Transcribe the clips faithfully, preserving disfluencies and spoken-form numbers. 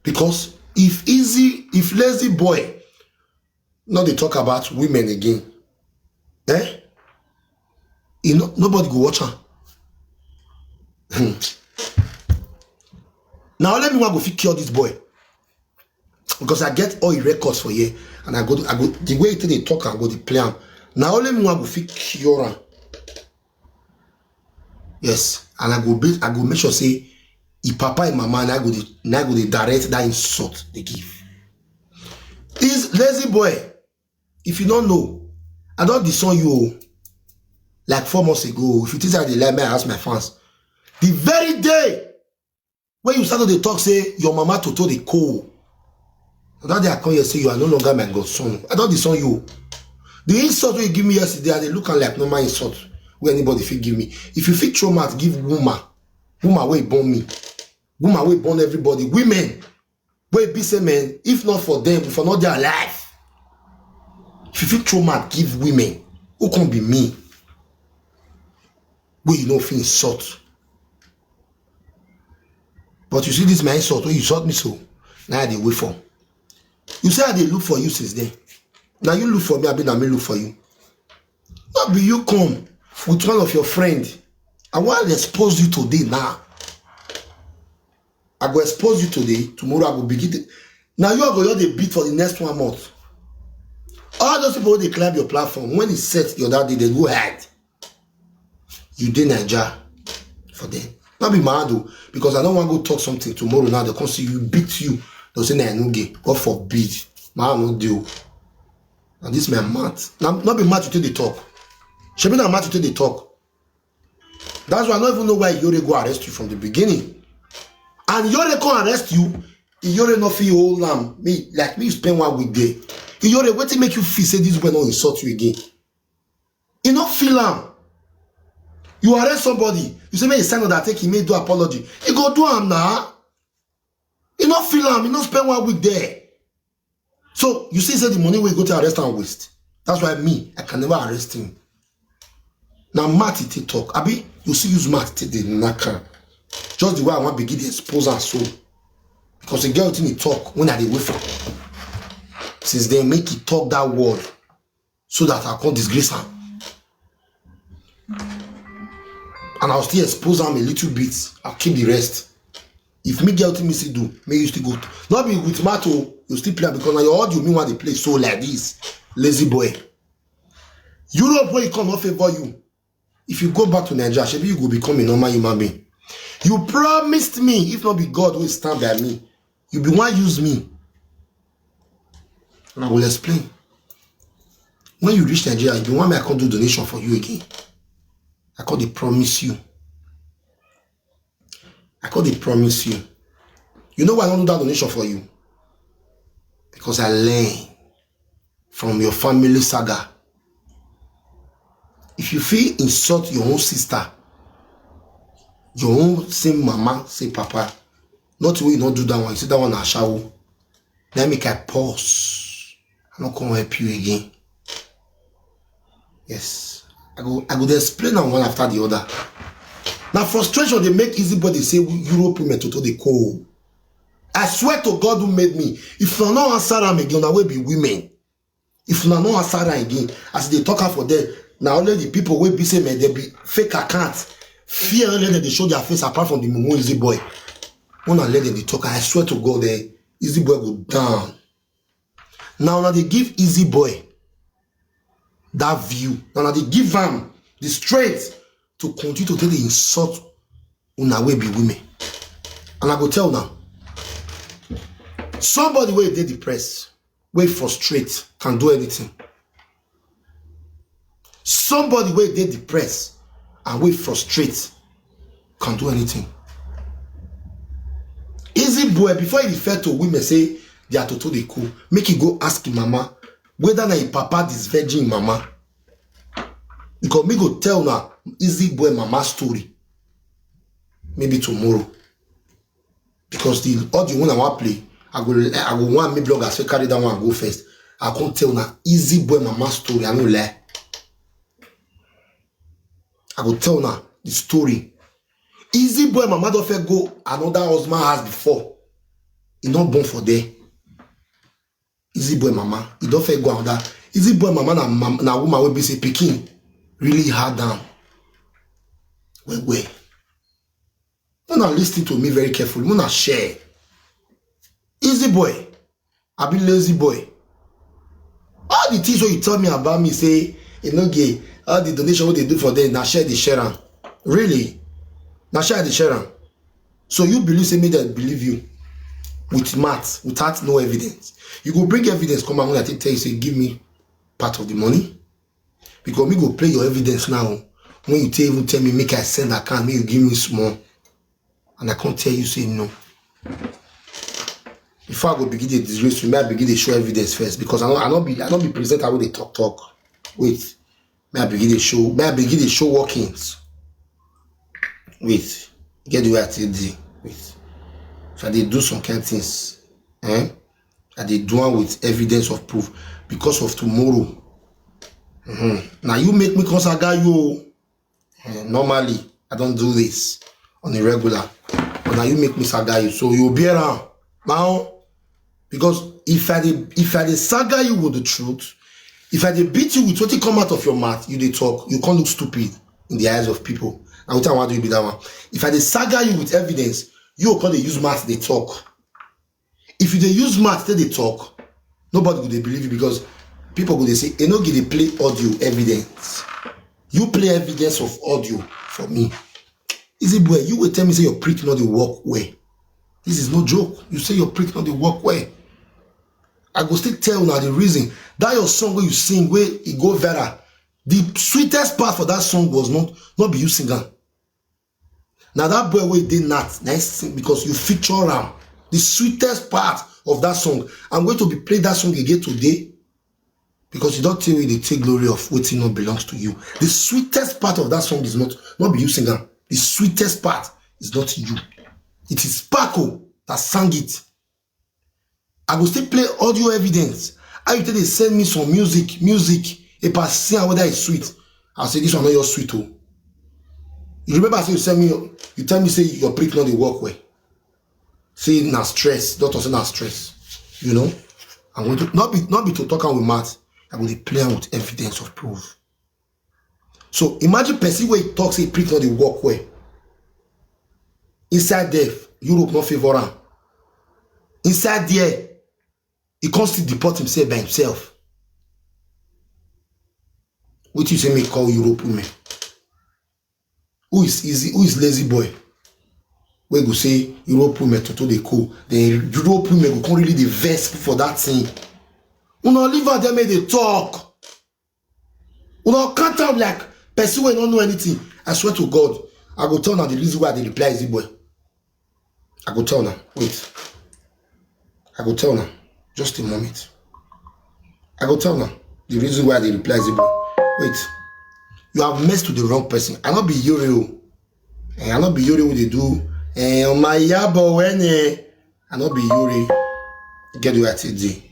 Because if Easy, if Lazy Boy no dey talk about women again, eh? E no, nobody go watch am. Hmm. Na only me wan go fit cure this boy, because I get all the records for here, and I go, I go, the way he take dey talk, I go dey play am. Na only me wan go fit cure am. Yes, and I go be, I go make sure say e papa, e mama, na go dey, na go dey direct that insult they give. Is Lazy Boy, if you don't know, I don't disown you o. Like four months ago, if you think I dey lie, may I ask my fans. The very day when you start to dey talk say your mama toto dey cold, na that day I come here say you are no longer my godson. I don't disown you. The insult wey you give me yesterday, I dey look am like normal insult wey anybody fit give me. If you fit throw mouth give woman, woman wey born me, woman wey born everybody, women wey be say, man, if not for them, if I not dey alive, if you fit throw mouth give women, who can be me? Wey you no fit insult. But you see this my insult, when you insult me so, now I dey wait for. You say I dey look for you since then. Now you look for me, I be na me look for you. Not be you come with one of your friend. I want to expose you today now. I go expose you today. Tomorrow I go begin. To, now you are going to beat for the next one month. All those people wey dey climb your platform, when it's set the other day, they go hide. You dey Naija for them. Not be mad o, because I don't want to go talk something tomorrow. Now they come see you, beat you. They'll say, "Nah, no gay." God forbid. Man, no deal. And this man mad. Now, not be mad to take the talk. Shebi na mad to take the talk. That's why I don't even know why Iyore go arrest you from the beginning. And Iyore come arrest you. Iyore no fit hold am. Me, like me, you spend one week there. Iyore, wetin make you feel say this boy no insult you again? You no feel am. You arrest somebody, you say make he sign undertaking, make he do apology. He go do am now. You no feel am. You no spend one week there. So you see say the money wey go to arrest am waste. That's why me, I can never arrest him. Now mouth he take talk. Abi, you see use mouth take dey knack am. Just the way I want begin to expose am so. Because the girl thing he talk when I dey wait for. Since then, make he talk that word so that I can't disgrace am. And I'll still expose am a little bit. I'll keep the rest. If me girl thing me still do, may you still go. Not be with mouth o, you still play am because now your audio me want to play so like this. Lazy boy. Europe wey you come no favor you. If you go back to Nigeria, shebi you go become a normal human being. You promised me, if not be God will stand by me, you be one use me. And I will explain. When you reach Nigeria, you be one me I can't do donation for you again. I can't dey promise you. I can't dey promise you. You know why I don't do that donation for you? Because I learn from your family saga. If you feel insult your own sister, your own same mama, same papa, not when you don't do that one, you see that one na ashawo. Then make I pause. I no come help you again. Yes. I go, I go dey explain am one after the other. Now frustration dey make easy body say Europe women toto dey cold. I swear to God who made me, if una no answer am again, una wey be women. If una no answer am again, as they talk am for there, now only the people wey be say, man, they be fake account. Fear let them dey show their face apart from the mumu easy boy. Una let them dey talk. I swear to God, eh, easy boy go down. Now una dey give easy boy that view. Now una dey give am the strength to continue to take the insult una wey be women. And I go tell now, somebody wey dey depressed, wey frustrate, can do anything. Somebody wey dey depressed and wey frustrate can do anything. Easy boy, before he refer to women say they are toto dey cool, make he go ask him mama whether na him papa this virgin mama. Because me go tell na easy boy mama story. Maybe tomorrow. Because the audio when I want play, I go, I go want me bloggers to carry that one go first. I can't tell na easy boy mama story. I no lie. I go tell na the story. Easy boy mama don first go another husband house before. E no born for there. Easy boy mama, e don fair go another. Easy boy mama na mam- na woman wey be say pikin really hard down. Well well. Una listen to me very carefully. Una share. Easy boy, I be lazy boy. All the things wey you tell me about me say e no gay, all the donation wey dey do for there, na share dey share am. Really? Na share dey share am. So you believe say make dem believe you with math without no evidence? You go bring evidence come out when I take tell you say give me part of the money, because me go play your evidence now. When you tell even tell me make I send account, make you give me small, and I can't tell you say no. Before I go begin dey disgrace you, may I begin dey show evidence first, because I no I no be I no be presenter wey dey talk talk. Wait, may I begin dey show may I begin dey show workings. Wait, get the way I take dey. Wait, if I dey do some kind things, eh? I dey do am with evidence of proof because of tomorrow. Mm-hmm. Now you make me come saga you. Eh, normally, I don't do this on a regular, but now you make me saga you, so you bear am now. Because if I dey if I dey saga you with the truth, if I dey beat you with what come out of your mouth, you dey talk, you can't look stupid in the eyes of people. And what I want to be that one. If I dey saga you with evidence, you can't dey use mouth dey talk. If you dey use mouth take dey talk, nobody go dey believe you, because people go dey say e no go dey play audio evidence. You play evidence of audio for me. Easy boy, you will tell me say your prick not dey work well. This is no joke. You say your prick not dey work well. I go still tell una the reason. That your song wey you sing wey e go viral, the sweetest part for that song was not not be you sing am. Now that boy wey dey nat na him sing, because you feature am. The sweetest part of that song, I'm going to be playing that song again today, because you don't tell me they take glory of wetin no belongs to you. The sweetest part of that song is not not be you sing am. The sweetest part is not you. It is Paco that sang it. I go still play audio evidence. How you take dey send me some music, music, if I see am whether it's sweet, I say this one not your sweet oh. You remember I say you send me, you tell me say your prick not dey work well. Say na stress, doctor say na stress. You know, I'm going to not be not be to talk am with mouth. I go dey play am with evidence of proof. So imagine person wey talk say prick not dey work well. Inside there, Europe no favour am. Inside there, he can't still deport himself by himself. What you say me call Europe women? Who is easy? Who is lazy boy? We go say Europe women toto dey cool. Then Europe women go come really dey vex for that thing. Una leave her there make they talk. Una count am like person wey no know anything. I swear to God, I go tell una the reason why I dey reply easy boy. I go tell una. Wait. I go tell una. Just a moment. I go tell una the reason why I dey reply easy boy. Wait. You have messed with the wrong person. I no be Yuri o. Eh, I no be Yuri wey dey do. Eh, my yabo when eh. I no be Yuri. Get the way I take dey.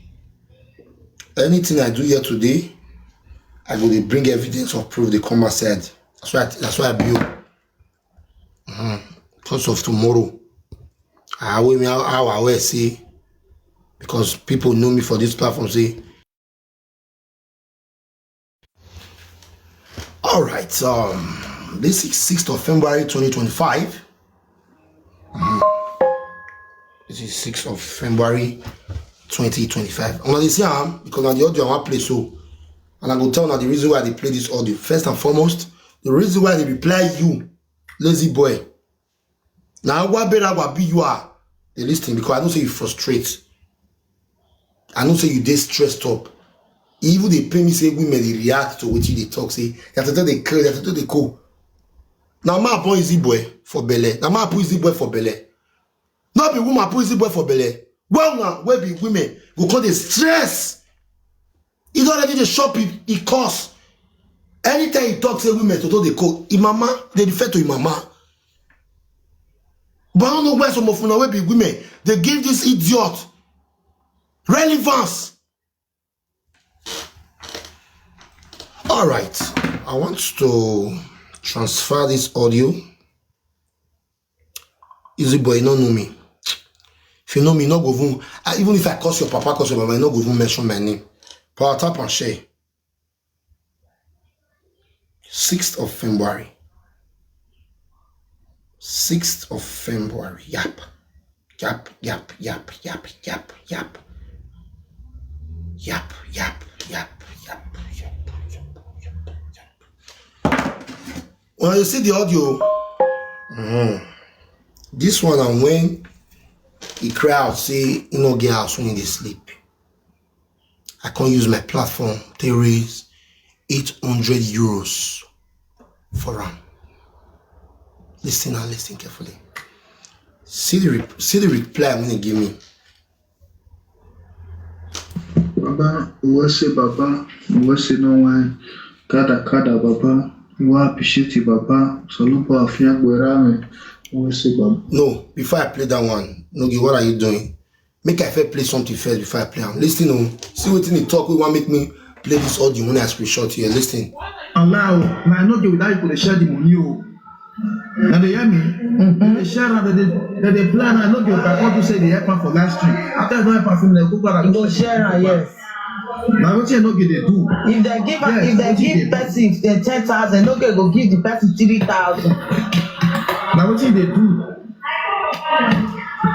Anything I do here today, I go dey bring evidence of proof dey come outside. That's why I, that's why I be you. Mm-hmm. Because of tomorrow. I will me how, how I will see, because people know me for this platform. See. All right. Um, this is sixth of February twenty twenty-five. Mm. This is sixth of February twenty twenty-five. I'm gonna say um, because now the audio I want play so, and I go tell now the reason why they play this audio. First and foremost, the reason why they reply you, lazy boy. Now what better what be you are? They listen because I don't say you frustrate. I don't say you dey stressed up. Even they pay me say women they react to what you they talk say. That they clear, that they cool. Now my boy is boy for Bele. Now my boy is boy for Bele. Not be woman put easy boy for Bele. Well now, where be women go call the stress. He don't already the shop he, he cost. Anytime he talks say women to do the code, him mama, they refer to him mama. But I don't know where some of una wey be women, they give this idiot relevance. All right, I want to transfer this audio. Easy boy, you don't know me. If you know me, no go even, I, even if I curse your papa, curse your mama, you no go even mention my name. Power tap and share. Sixth of February. Sixth of February. Yap. Yap, yap, yap, yap, yap, yap. Yap, yap, yap, yap, yap, yap, yap, yap. When you see the audio, mm, this one and when he cry out, say he no get house when he dey sleep. I can't use my platform to raise eight hundred euros for am. Listen and listen carefully. See the rep- see the reply when he give me. Baba, uwese Baba, uwese no wine. Kada kada Baba, you are appreciate Baba. Solupo afia gwerame, uwese Baba. No, before I play that one, Nogi, what are you doing? Make I first play something first before I play am. Listen o, see wetin he talk wey wan make me play this audio when I screenshot here. Listen. Allow, na I no dey with that people dey share the money o. Na dey hear me? Dem dey share am, dem dey dem dey plan am, no be I come do say dey help am for live stream. After I don help am finish, dem go go You go share am, yes. Na wetin I no get dey do. If dem give am, if dem give person dem ten thousand, no go go give the person three thousand. Na wetin dey do.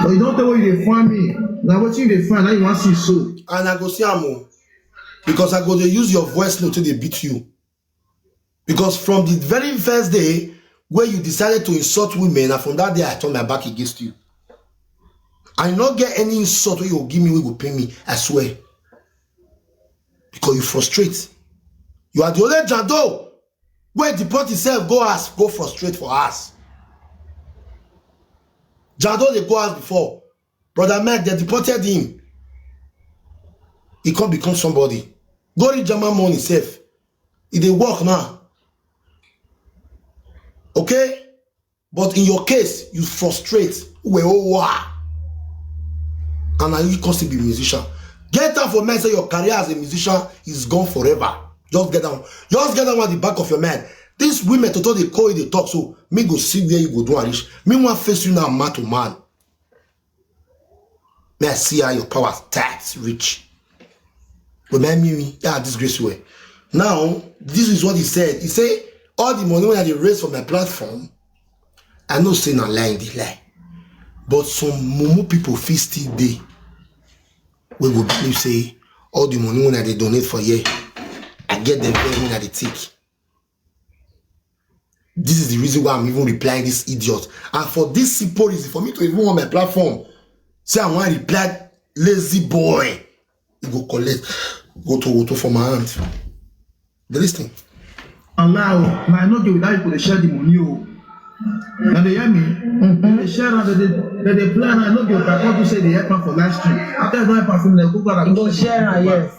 But you don tell where you dey find me. Na wetin you dey find, na you wan see so. And I go see am o, because I go dey use your voice note to dey beat you. Because from the very first day where you decided to insult women, and from that day I turn my back against you. I no get any insult wey you go give me wey go pain me, I swear. Because you frustrate. You are the only Jando wey deport himself go house, go frustrate for house. Jando dey go house before. Brother Mike, they deported him. He can't become somebody. Go read German money safe. He dey work now. Okay? But in your case, you frustrate. Uwe owa. And now you can still be musician. Get out for me, say your career as a musician is gone forever. Just get down. Just get down at the back of your mind. These women to talk, they call you, they talk. So me go see where you go do and reach. Me want face you now, man to man. May I see how your power tax reach. Remind me, yeah, disgrace you. Now, this is what he said. He said, all the money when I dey raise for my platform, I know say na lie dey lie. But some mumu people fit still dey. We go believe say all the money when I dey donate for here, I get them very when I dey take. This is the reason why I'm even replying this idiot. And for this simple reason, for me to even on my platform, say I want to reply lazy boy. You go collect, go to, go to for my hand. Dey listen. Allow, na I no dey with that people dey share the money o. Na dey hear me? Dem dey share am, dem dey dem dey plan am, no be I come do say dey help am for live stream. After I don help am finish, dem go go You go share am, yes.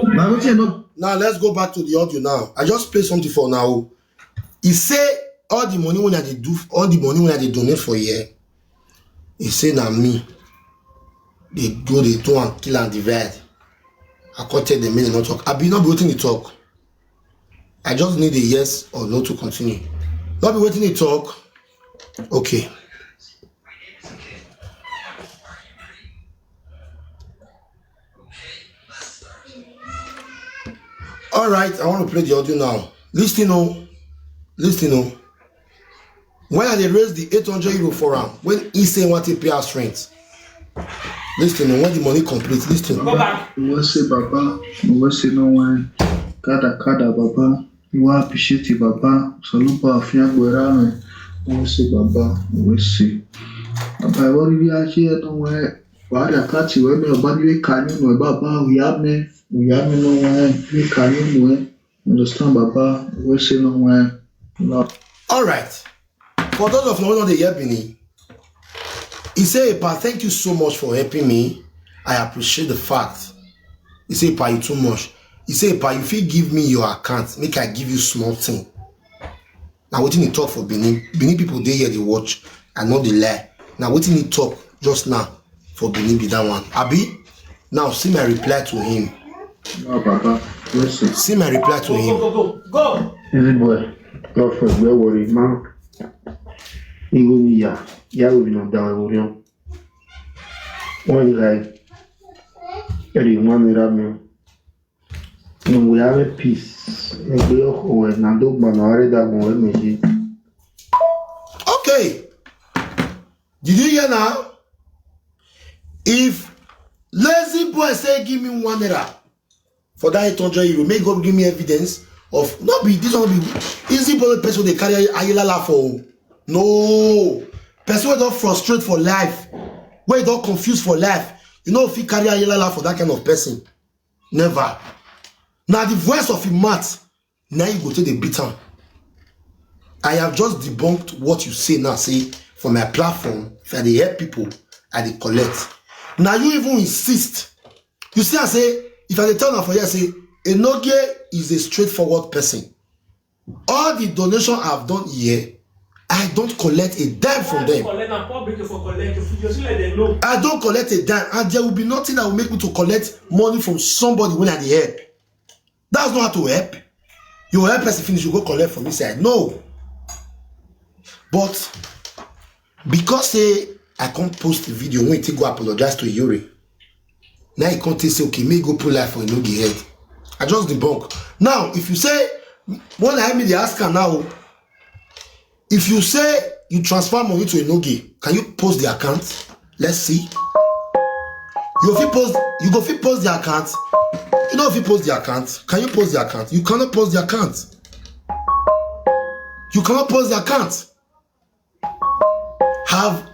Na wetin I no Now let's go back to the audio now. I just play something for now. He say all the money when I dey do, all the money when I dey donate for here, he say na me. They go, they do and kill and divide. I can't tell them, make they not talk. I be not be wetin he talk. I just need a yes or no to continue. Not be wetin he talk. Okay. All right, I want to play the audio now. Listen o, listen o. When I dey raise the eight hundred euro for am, when he say he want to pay house rent, listen o. When the money complete, listen. Uwese Baba, uwese no wine. Kada kada Baba, you are appreciate Baba. Solupo afia gwerame, uwese Baba, uwese. Baba, what did you actually know where? Why the party where me Baba you can you know Baba we are me, we are me no wine. We can you know? Understand, Baba? Uwese no wine. No. All right. For those of you who know the Yebini, he say, "Epa, thank you so much for helping me. I appreciate the fact." He say, "Epa, you too much." He say, "Epa, you fit give me your account, make I give you small thing." Now wetin he talk for Benin? Benin people dey here dey watch. I no dey lie. Now wetin he talk just now for Benin be that one. Abi? Now see my reply to him. No, Baba. Uwese. See my reply to him. Go, go, go, go. Easy boy. Girlfriend, where worry, man. Igo ni ya. Ya will not down, will you? Wani gai eri wani rame. Nungu yame peace. Nungu yoko we nando gbano are da gun we meji. Okay. Did you hear now? If lazy boy say give me one naira for that eight hundred euro, make God give me evidence of, not be this one be easy boy person they carry ayelala for. No. Person wey don frustrate for life, wey don confuse for life, you know if he carry ayelala for that kind of person. Never. Now the voice of him mouth, now you go to the beat am. I have just debunked what you say now. Say for my platform, if I dey help people, I dey collect. Now you even insist. You see, I say if I dey tell am for here, say Enogie is a straightforward person. All the donation I've done here, I don't collect a dime from them. Collect na public for collect. If you just let them know. I don't collect a dime, and there will be nothing that will make me to collect money from somebody when I dey help. That's not how to help. You help person finish, you go collect from inside. No. But because say I can't post the video when you go apologize to Yuri, now you can't say okay, me go put life for Enogie head. I just debunk. Now, if you say when I me the ask am now, if you say you transfer money to Enogie, can you post the account? Let's see. You fit post, you go fit post the account. You know if you post the account, can you post the account? You cannot post the account. You cannot post the account. Have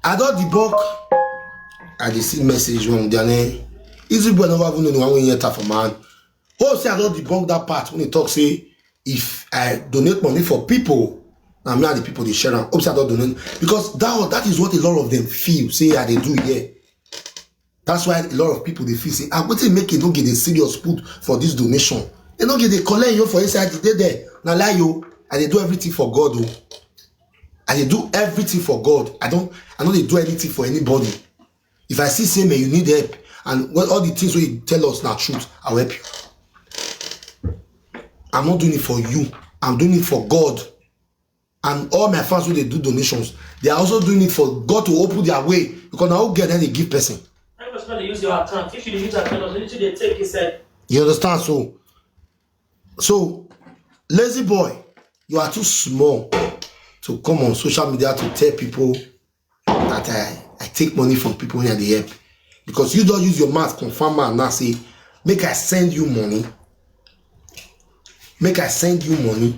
I don debunk? I dey see message one their name. Easy boy never even know the one wey enter for man. Oh, say I don debunk that part when he talk say if I donate money for people, na me and the people dey share am. Hope say I don donate because that one, that is what a lot of them feel say I dey do here. That's why a lot of people dey feel say ah wetin make Enogie dey serious put for this donation. Enogie dey collect you for inside the day there. Na lie o. I dey do everything for God o. I dey do everything for God. I don't I no dey do anything for anybody. If I see say man you need help and when all the things wey you tell us na truth, I will help you. I'm not doing it for you. I'm doing it for God. And all my fans wey dey do donations, they are also doing it for God to open their way because na who get dem dey give person. Everybody dey use your account. If you dey use account, you need to dey take inside. You understand? So, so lazy boy, you are too small to come on social media to tell people that I, I take money from people when I dey help. Because you don use your mouth confirm am now say make I send you money. Make I send you money.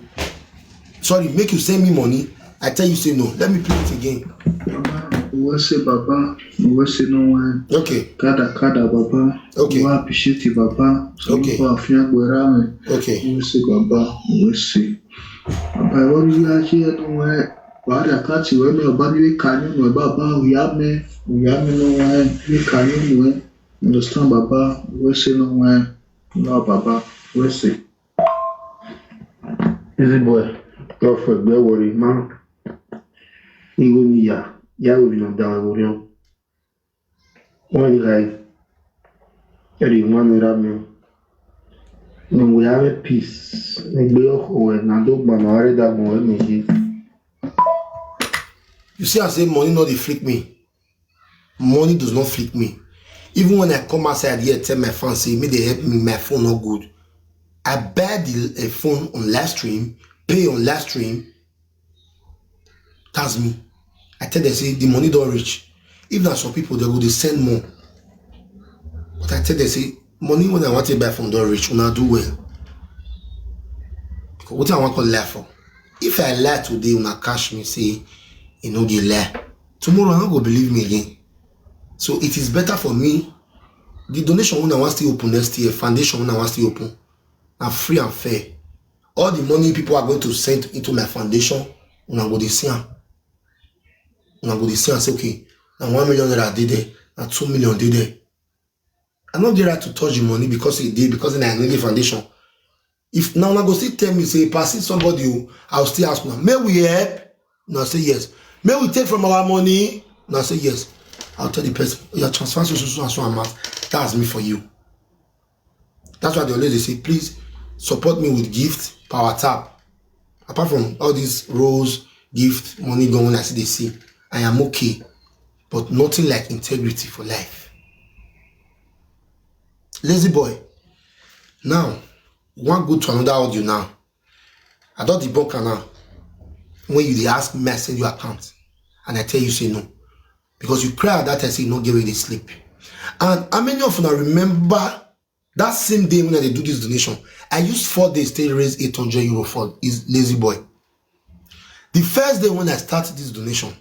Sorry, make you send me money. I tell you say no. Let me play it again. Baba, we say Baba, we say no one. Okay, Kada kada Baba. Okay. We appreciate you, Baba. So Okay. we afia gwera me. okay. We say Baba, we say. Baba, what do you actually no one? Baba, I can't see where me Baba ni ka ni no Baba, we have me, we have me no one. We ka ni no one. Understand Baba, we say no one. No Baba, we say. Easy boy, your friend, don't worry, man. Igo ni ya, ya will be not down with you. Wani gai eri wani rame. Nungu yame peace. Nungu yoko we nando gbano are da gun we meji. You see, I say money not dey flick me. Money does not flick me. Even when I come outside here, tell my fans say, make they help me, my phone not good. I buy the a phone on live stream, pay on live stream. That's me. I tell them say the money don't reach. If na some people they go they send more. But I tell them say money when I want to buy phone don't reach. Una do well. Because what I want to lie for. If I lie today, una catch me say you know they lie. Tomorrow I no go believe me again. So it is better for me. The donation when I want still open next year, foundation when I want still open, are free and fair. All the money people are going to send into my foundation, una go dey see am. Una go dey see am say okay, na one million naira dey there, na two million dey there. I no get right to touch the money because e dey because na I no dey foundation. If now una go still tell me say pass it somebody o, I will still ask una, may we help? Una say yes. May we take from our money? Una say yes. I'll tell the person, you are transferring so so so and so amount. That's me for you. That's why they always dey say, please support me with gift, power tap. Apart from all these rose, gift, money going, I see they see. I am okay. but nothing like integrity for life. Lazy boy. Now, one go to another audio now. I don debunk am now. When you dey ask me, I send you account, and I tell you say no, because you cry at that time say you no get where you dey sleep. And how many of una remember that same day when I dey do this donation? I used four days to raise eight hundred euro for his lazy boy. The first day when I start this donation,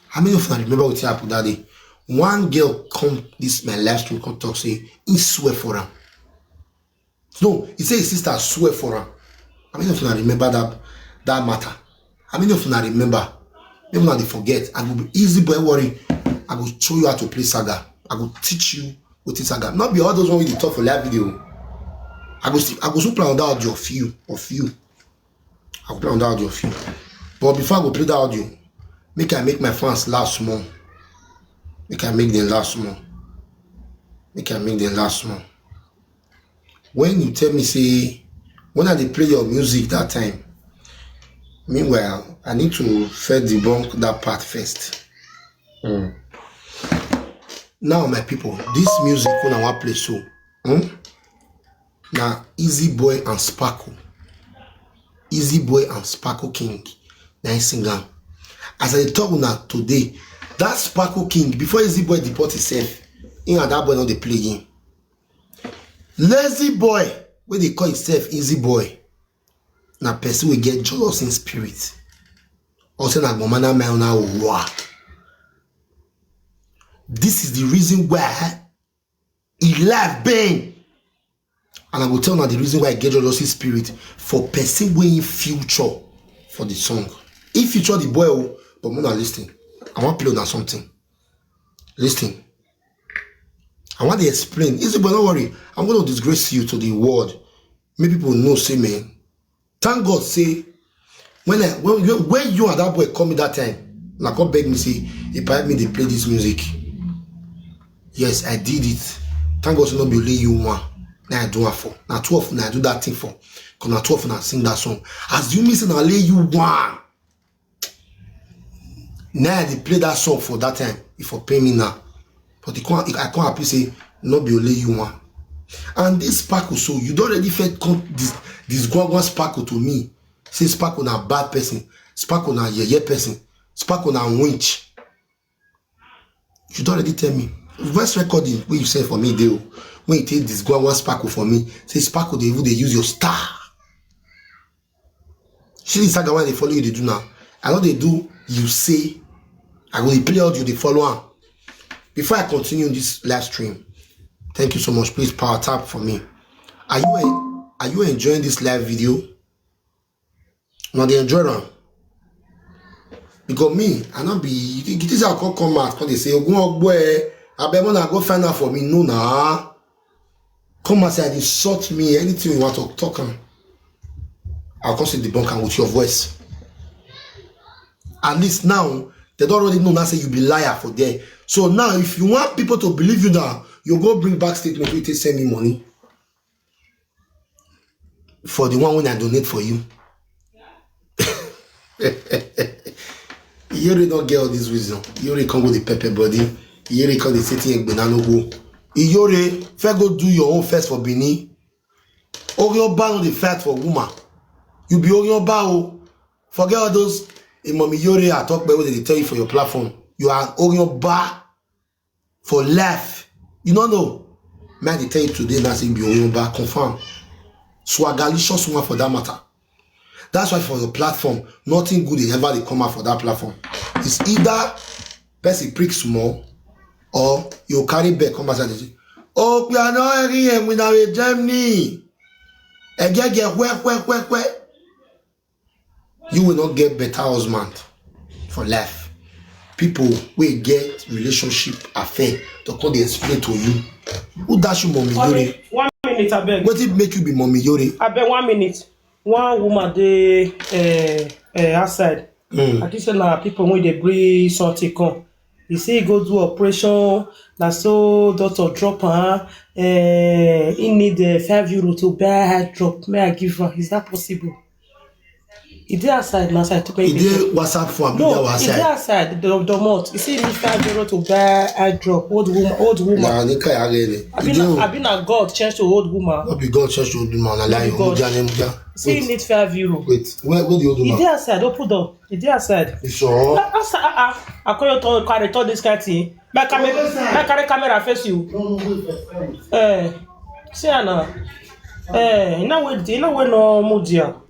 how many of una remember wetin happen that day? One girl come this my live stream come talk say he swear for am. No, he say his sister swear for am. How many of una remember that that matter? How many of una remember? Maybe una dey forget. I go be easy boy worry. I go show you how to play saga. I go teach you what is saga. Not be all those one wey dey talk for live video. I go see, I go soon play another audio of you, of you. I go play another audio of you. But before I go play that audio, make I make my fans laugh small. Make I make them laugh small. Make I make them laugh small. When you tell me say, when I dey play your music that time, meanwhile, I need to first debunk that part first. Mm. Now, my people, this music wey I wan play so, hmm? Na Easy Boy and Sparkle. Easy Boy and Sparkle King na him sing am. As I dey talk una today, that Sparkle King, before Easy Boy deport himself, him and that boy no dey play game. Lazy Boy, wey dey call himself Easy Boy, na person wey get jealousy spirit. Or say na gbomana mai una wa. This is the reason why he life bang. And I go tell una the reason why I get jealousy spirit for person wey him future for the song. He future the boy o, but una listen. I wan play una something. Listen. I wan dey explain. Easy boy, no worry. I'm gonna disgrace you to the world. Make people know say, man, thank God say when I when, when, when you and that boy call me that time, na come beg me say, if I help me dey play this music. Yes, I did it. Thank God say no be only you one. Na I do am for. Na two of una I do that thing for. Cause na two of una sing that song. As you mean say na only you one. Na I dey play that song for that time. If you pay me now, but you can't, I can't happy say no be only you one. And this Sparkle, so you don already felt come this this gwangwan Sparkle to me. Say Sparkle na bad person, Sparkle na yeye person, Sparkle na winch. You don already tell me. Voice recording wey you send for me dey o. When you take this gwangwan Sparkle for me, say Sparkle dey even dey use your star. See the saga wey I dey follow you dey do now. I no dey do you say. I go dey play audio, dey follow am. Before I continue this live stream, thank you so much. Please power tap for me. Are you en- are you enjoying this live video? Una dey enjoy am? Because me, I no be you think you think say I come come out come dey say ogun ogbo eh, abeg una go find out for me. No na. Come and say I dey insult me, anything you want to talk am. I'll come say debunk am with your voice. At least now, they don already know now say you be liar for there. So now, if you want people to believe you now, you go bring back statement wey you take send me money for the one wey I donate for you. Iyore don get all this wisdom. Iyore come go the pepper body. Iyore come dey say thing egbe na no go. Iyore, first go do your own first for Benin. Orionba no dey fight for woman. You be Orionba o. Forget all those Imom Iyore Atokpe wey dey tell you for your platform. You are Orionba for life. You no know. Man, I dey tell you today now say you be Orionba, confirm. Swagalicious one for that matter. That's why for your platform, nothing good dey ever dey come out for that platform. It's either person prick small or you carry bag come outside dey say, oh, we are not hearing him with our Germany. Egege, where, where, where, where? You will not get better husband for life. People wey get relationship affair to come dey explain to you. Who dash you Mommy Yore? One minute, abeg. Wetin make you be Mommy Yore? Abeg, one minute. One woman dey uh, uh, outside. Mm. I think say na people wey dey bring something come. He say he go do operation. Na so doctor drop am. Uh, he need uh, five euro to buy eye drop. May I give am? Is that possible? E dey outside na outside to pay. E dey WhatsApp form. No, e dey outside. The domot. You see, need five euro to buy eye drop. Old woman, old woman. Na nika ya gele. Abi na God change to old woman. No be God change to old woman. Na lie. Muja ne muja. See, need five euro. Wait, where where the old woman? E dey outside. Open door. E dey outside. You sure? Outside. Ah ah. I call you to carry to this kind thing. My camera, my carry camera face you. No no wait. Eh, see Anna. Eh, you know what? You know what? No mudia.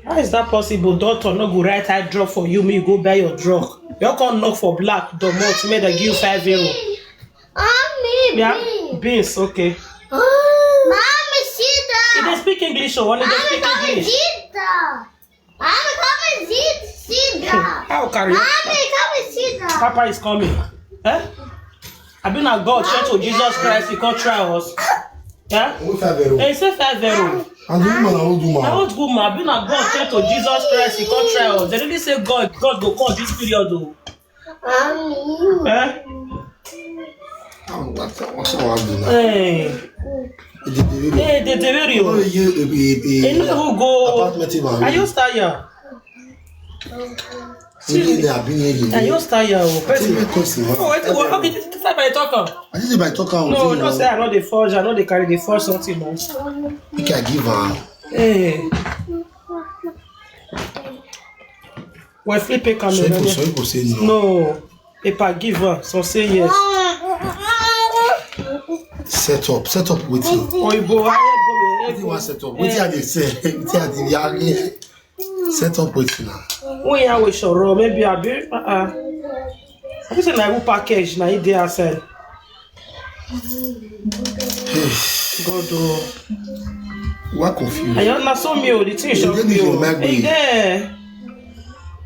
How is that possible? Doctor no go write eye drop for you, make you go buy your drug. You come knock for black domot, make dem give you five euro. Mommy, yeah, beans. Beans, okay. Mommy, sit down. You dey speak English, oh, when you dey speak English. Mommy, come and sit down. Mommy, come and sit, sit down. How can you? Mommy, come and sit down. Papa is coming. Eh? Abi na God send to Jesus Christ, he come try us. Yeah? Who five euro? He say five euro. And the woman, na old woman. Na old woman. Abi na God send to Jesus Christ, he come try us. They really say God, God go come this period o. Mommy. Eh? Ah, what, what shall I do now? Eh. It dey very. Eh, dey very o. Oh, you, eh, eh, eh, you know who go? Apartment man. Are you start here? Are you start here? Oh, wait, well, okay, this is by talk am. I did it by talk am. No, no, say I no dey forge, I no dey carry dey forge something, man. Make I give am. Eh. Well, flip a camera. Some people, some people say no. No. Epa give am, some say yes. Set up, set up wetin? Oyibo, I go. Wetin wan set up? Wetin I dey sell? Wetin I dey yarn? Set up wetin na? When you are with Shoro, maybe I be. Uh-uh. I think say na even package na e dey outside. God o. Why confused? I na so me o, the thing shock me o. Yeah.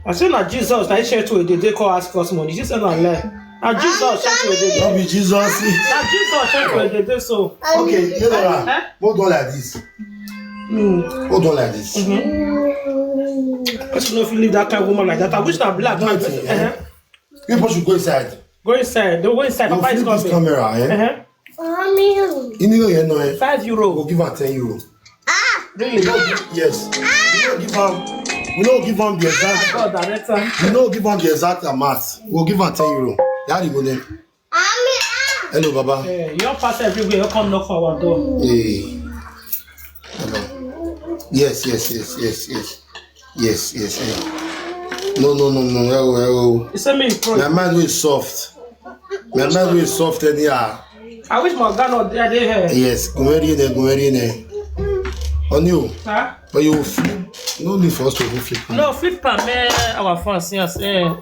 I say na Jesus na he share to dey dey call ask us money. Jesus na lie. Na Jesus share to dey dey. No be Jesus. Na Jesus share to dey dey so. Okay, General, hold on like this. Hold on like this. Person no fit leave that kind woman like that. I wish na black man. People should go inside. Go inside. Don't go inside. Papa is coming. This camera, eh? Mommy. You know, you know, eh? Five euro. We'll give her ten euro. Ah! Really? Yes. Ah! You know, give her. We don't give her the exact. God, director. We don't give her the exact amount. We'll give her ten euro. Daddy go there. Mommy, ah! Hello, Baba. Eh, you pass everywhere. You come knock for our door. Hey. Hello. Yes, yes, yes, yes, yes. Yes, yes, yes. No, no, no, no. Eh, oh, eh, oh. You send me in front. My mind is soft. My mind is soft anyhow. I wish my God not there, they here. Yes, go very there, go very there. On you. Huh? But you flip. No need for us to go flip. No, flip am, eh, our fans, yes, eh.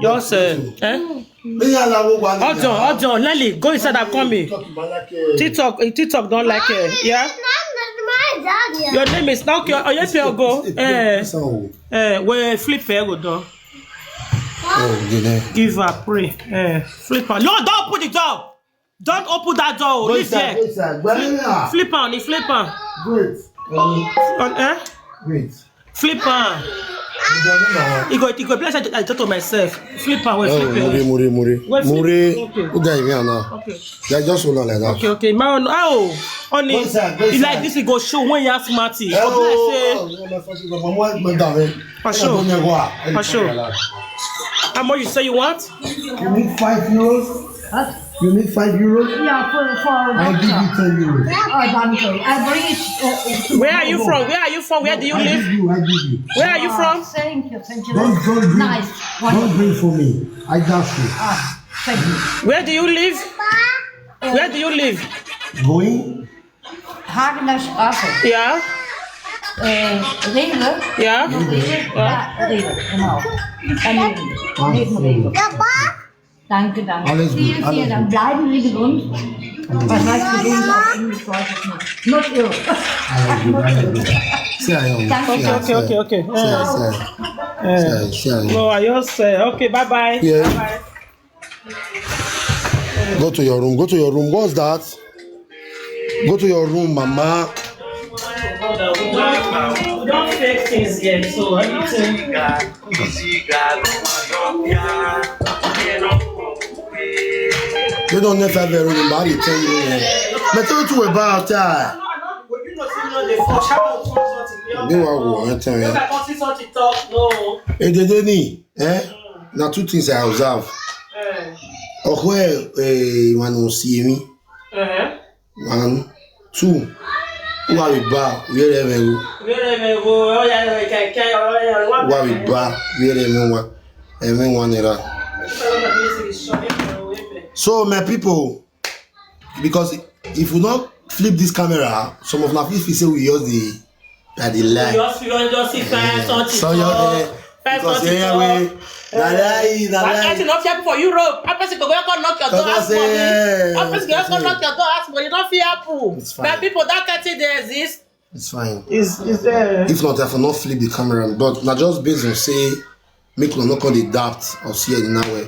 Yours, eh, eh? Hold on, hold on, Lily, go inside and call me. TikTok, eh, TikTok don't like it, yeah? Your name is not your, oh, yes, you go. Eh, eh, we flip, eh, go down. Give her, pray. Eh, flip her. No, don't open the door. Don't open that door. Leave there. Flip on, flip on. Great. On, eh? Great. Flip am. You go, you go, bless. I, I talk to myself. Flip am, wait, flip am. Muri, muri, muri. Wait, flip. Muri. Okay. Who got you now? Okay. Yeah, just hold on like that. Okay, okay. My own. Oh, only. Go inside, go inside. You like this, you go show when you have smarty. Oh, oh, oh, my first one, my wife, my darling. For sure. For sure. How much you say you want? You need five euros? Huh? You need five euros? Yeah, for, for I give you ten euros. Oh, thank you. I bring it. Uh, where are you from? Where are you from? Where do you live? I give you, I give you. Where are you from? Thank you, thank you. Don't, don't bring, nice. Don't bring for me. I dash you. Ah, thank you. Where do you live? Where do you live? Going? Hagener Straße. Ja. Äh, Rewe. Ja. Rewe. Ja. Ja, Rewe, genau. Daneben, neben Rewe. Danke, danke. Alles gut, vielen, alles vielen Dank. Gut. Bleiben Sie gesund. Was heißt gesund auf Englisch, weiß ich nicht. Not ill. Alles gut, alles gut. Sehr gut. Danke. Okay, okay, okay, okay. Sehr, sehr. Sehr, sehr. No, I just say, okay, bye bye. Yeah. Bye bye. Go to your room. Go to your room. What's that? Go to your room, mama. We don't fake things yet, so everything. They don't know if I've ever body tell you. But tell you about that. They were war, I tell you. Look at Constitution to talk, no. Edede ni, eh? Na two things I observe. Eh, Ọkọ ẹ, eh, wọn ò sí èmi. eh. One, two. Wà wí bá, wíyẹrẹ mẹ wò. Where am I go? Oh, yeah, yeah, yeah, yeah, oh, yeah, what Wà wí bá, wíyẹrẹ mẹ wà. Ẹ̀mí wọn nira. So my people, because if we not flip this camera, some of my people say we use the that they You lie. just, you don't just see fine something. So you're there because yeah, we na lie, na That lie. kind of people for Europe. How person go go come knock your door, Because ask money. eh, How person go come knock your door, ask money. You don't feel happen. It's fine. My people, that kind thing they exist. It's fine. Is is there? If not, I for not flip the camera, but na just based on say make una no come dey doubt or see it in that way.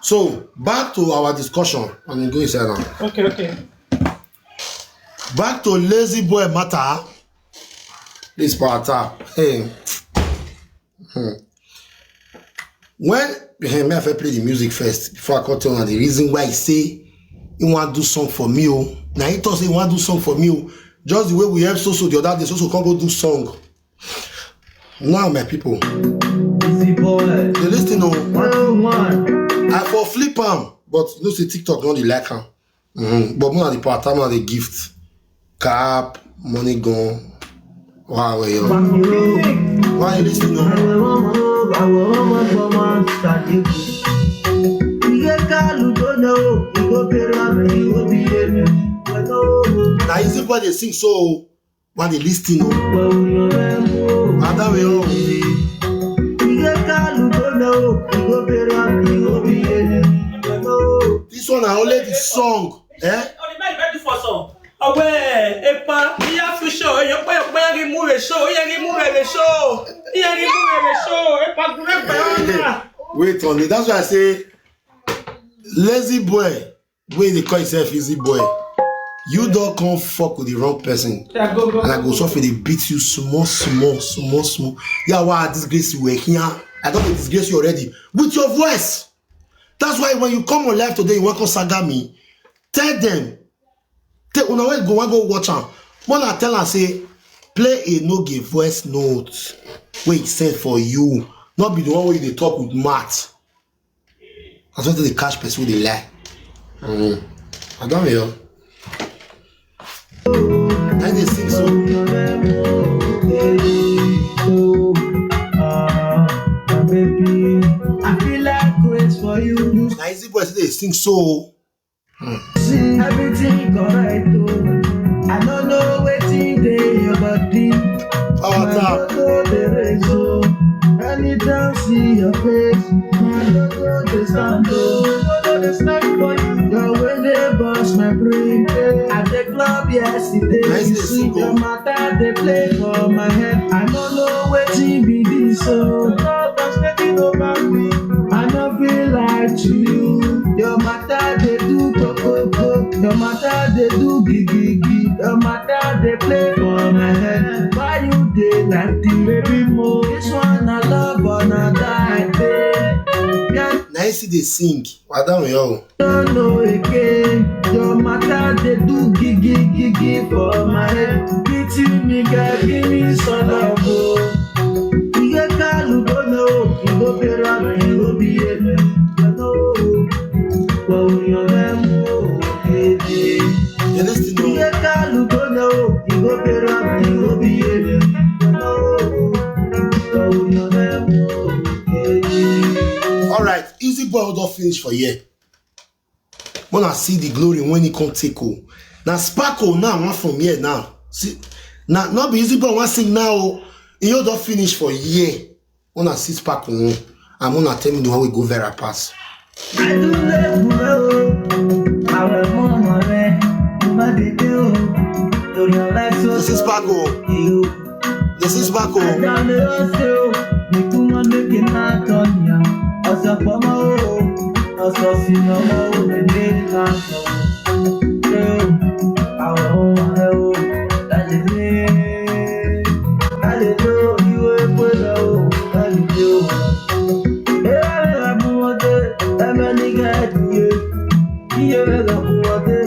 So back to our discussion and go inside now. Okay, okay. Back to lazy boy matter. This part, ah, hey. Hmm. When hey, me I first play the music first before I come tell you the reason why he say he want do song for me. Oh, now he talk say he want do song for me. Oh, just the way we help so so the other day, so so come go do song. Now my people, Easy boy, they listen. Oh, one oh one. I for flip am, but you know say TikTok no dey like am. Mm-hmm. But more the part, I'm the gift, cap, money gone. Wow, well, yo. Why you listen? Oh? Àwọn ọmọ àwọn ọmọ ọmọ ṣàdékù. Iye kálù tó náwó, ìwọ bẹ̀rẹ̀ àmì ìwọ bí yẹn. Now easy boy they sing so when they listen. Oh, Pẹ̀lú rẹ̀ mú o. Madam, yo. Iye kálù tó náwó, ìwọ bẹ̀rẹ̀ àmì ìwọ bí yẹn. This one I only the song. Eh? Only very very for song. Ọwẹ́ ẹ̀pà níyà fún ṣó, èyàn pé ọ̀pẹ́ yẹn rí mú rẹ̀ ṣó, yẹn rí mú rẹ̀ rẹ̀ ṣó, yẹn rí mú rẹ̀ rẹ̀ ṣó, ẹ̀pà gúrẹ́ pẹ̀ ọ́nà. Wait on it. That's why I say lazy boy. Wey dey call himself easy boy. You don come fuck with the wrong person. And I go suffer dey beat you small, small, small, small. Yeah, why I disgrace you? Here, I don dey disgrace you already with your voice. That's why when you come on live today, you wan come saga me. Tell them. Tell una wey go wan go watch am. When I tell am say play a no give voice note wey he send for you, not be the one wey you dey talk with mouth. As well as the cash person wey dey lie. Mm. I don't hear. I dey sing so. Ah, my baby, I feel like grace for you. Na easy boy still dey sing so. See everything correct, oh. I don't know wetin dey your body. Power tap. Go dey raise, oh. Anytime see your face, my love go dey stand, oh. Go dey stand for you. Your way dey burst my brain. I dey club yesterday. Nice You dey see sing, your oh. Matter dey play for my head. I don't know wetin be this, oh. Love is taking over me. I no feel like to you. Your matter dey do kokoko. Your matter dey do gigigi. Your matter dey play for my head. Why you dey like this, baby mo? This one na love or na die, babe. Yeah. Na him still dey sing. Madam, yo. Don't know again. Your matter dey do gigi gigi for my head. Pity me, girl, give me some love, oh. Iye kalu go know, you go pay run, you go be a man. You know, well, you know, baby. You listen to Iye kalu go know, you go pay run, you go be a man. You know, well, you know, baby. All right, easy boy don finish for here. Wanna see the glory when he come take o. Na sparkle now one from here now. See, na not be easy boy one sing now. O. He don finish for here. Wanna see sparkle one. I'm gonna tell me the one we go viral pass. Àdúgbò o, àwọn ọmọ rẹ̀, mo bá dé dé o, lórí ọ̀la ẹ̀sọ́. This is sparkle. Ìlú This is sparkle. Àjálù ọ̀sẹ̀ o, nìkún wọn lékè náà tọ́ nìyà. Ọ̀sẹ̀ pọ̀ mọ́ o, ọ̀sẹ̀ òsì lọ́wọ́ o, lè lè náà tọ́. Ṣé o, àwọn ọmọ rẹ̀ o, lálẹ́ lé. Lálẹ́ lé o, ìwé pé lọ o, lálẹ́ lé o. Ẹ bá mi ra fún wọn dé, ẹ bá ní ká ẹ dìde. Iye rẹ̀ lọ fún wọn dé.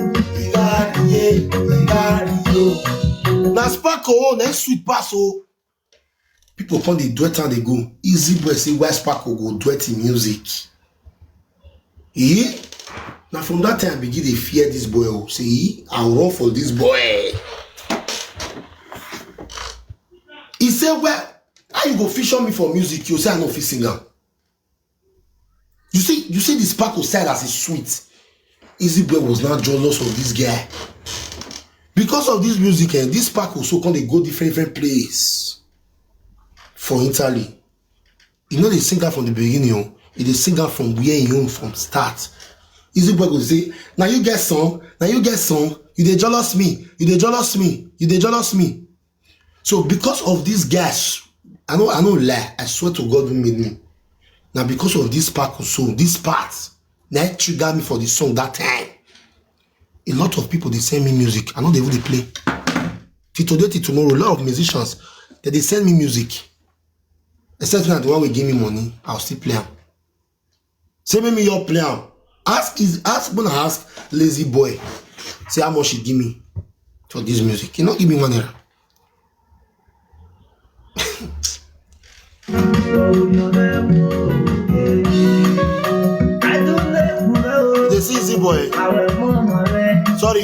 Na sparkle o, na sweet pass o. People come dey duet am dey go. Easy Boy say why Sparko go duet him music. Eh? Na from that time I begin dey fear this boy o. Say, eh, I run for this boy. He say, well, how you go feature me for music? You say I no fit sing am. You see, you see the Sparko side as e sweet. Easy Boy was now jealous of this guy. Because of this music, eh, this Sparko so come dey go different, different place for Italy. You know, they sing am from the beginning, oh. He dey sing am from where he own from start. Easy Boy go say, now you get song, now you get song, you dey jealous me, you dey jealous me, you dey jealous me. So because of these guys, I know, I no lie, I swear to God who made me. Now because of this Sparko, so this part, that trigger me for the song that time. A lot of people, they send me music. I know they even dey play. Till today, till tomorrow, a lot of musicians, they, they send me music. Except now the one will give me money, I'll still play am. Say, make me your play am. Ask is ask, gonna ask Lazy Boy. Say how much he give me for this music. He not give me one naira. They see Easy Boy. Sorry.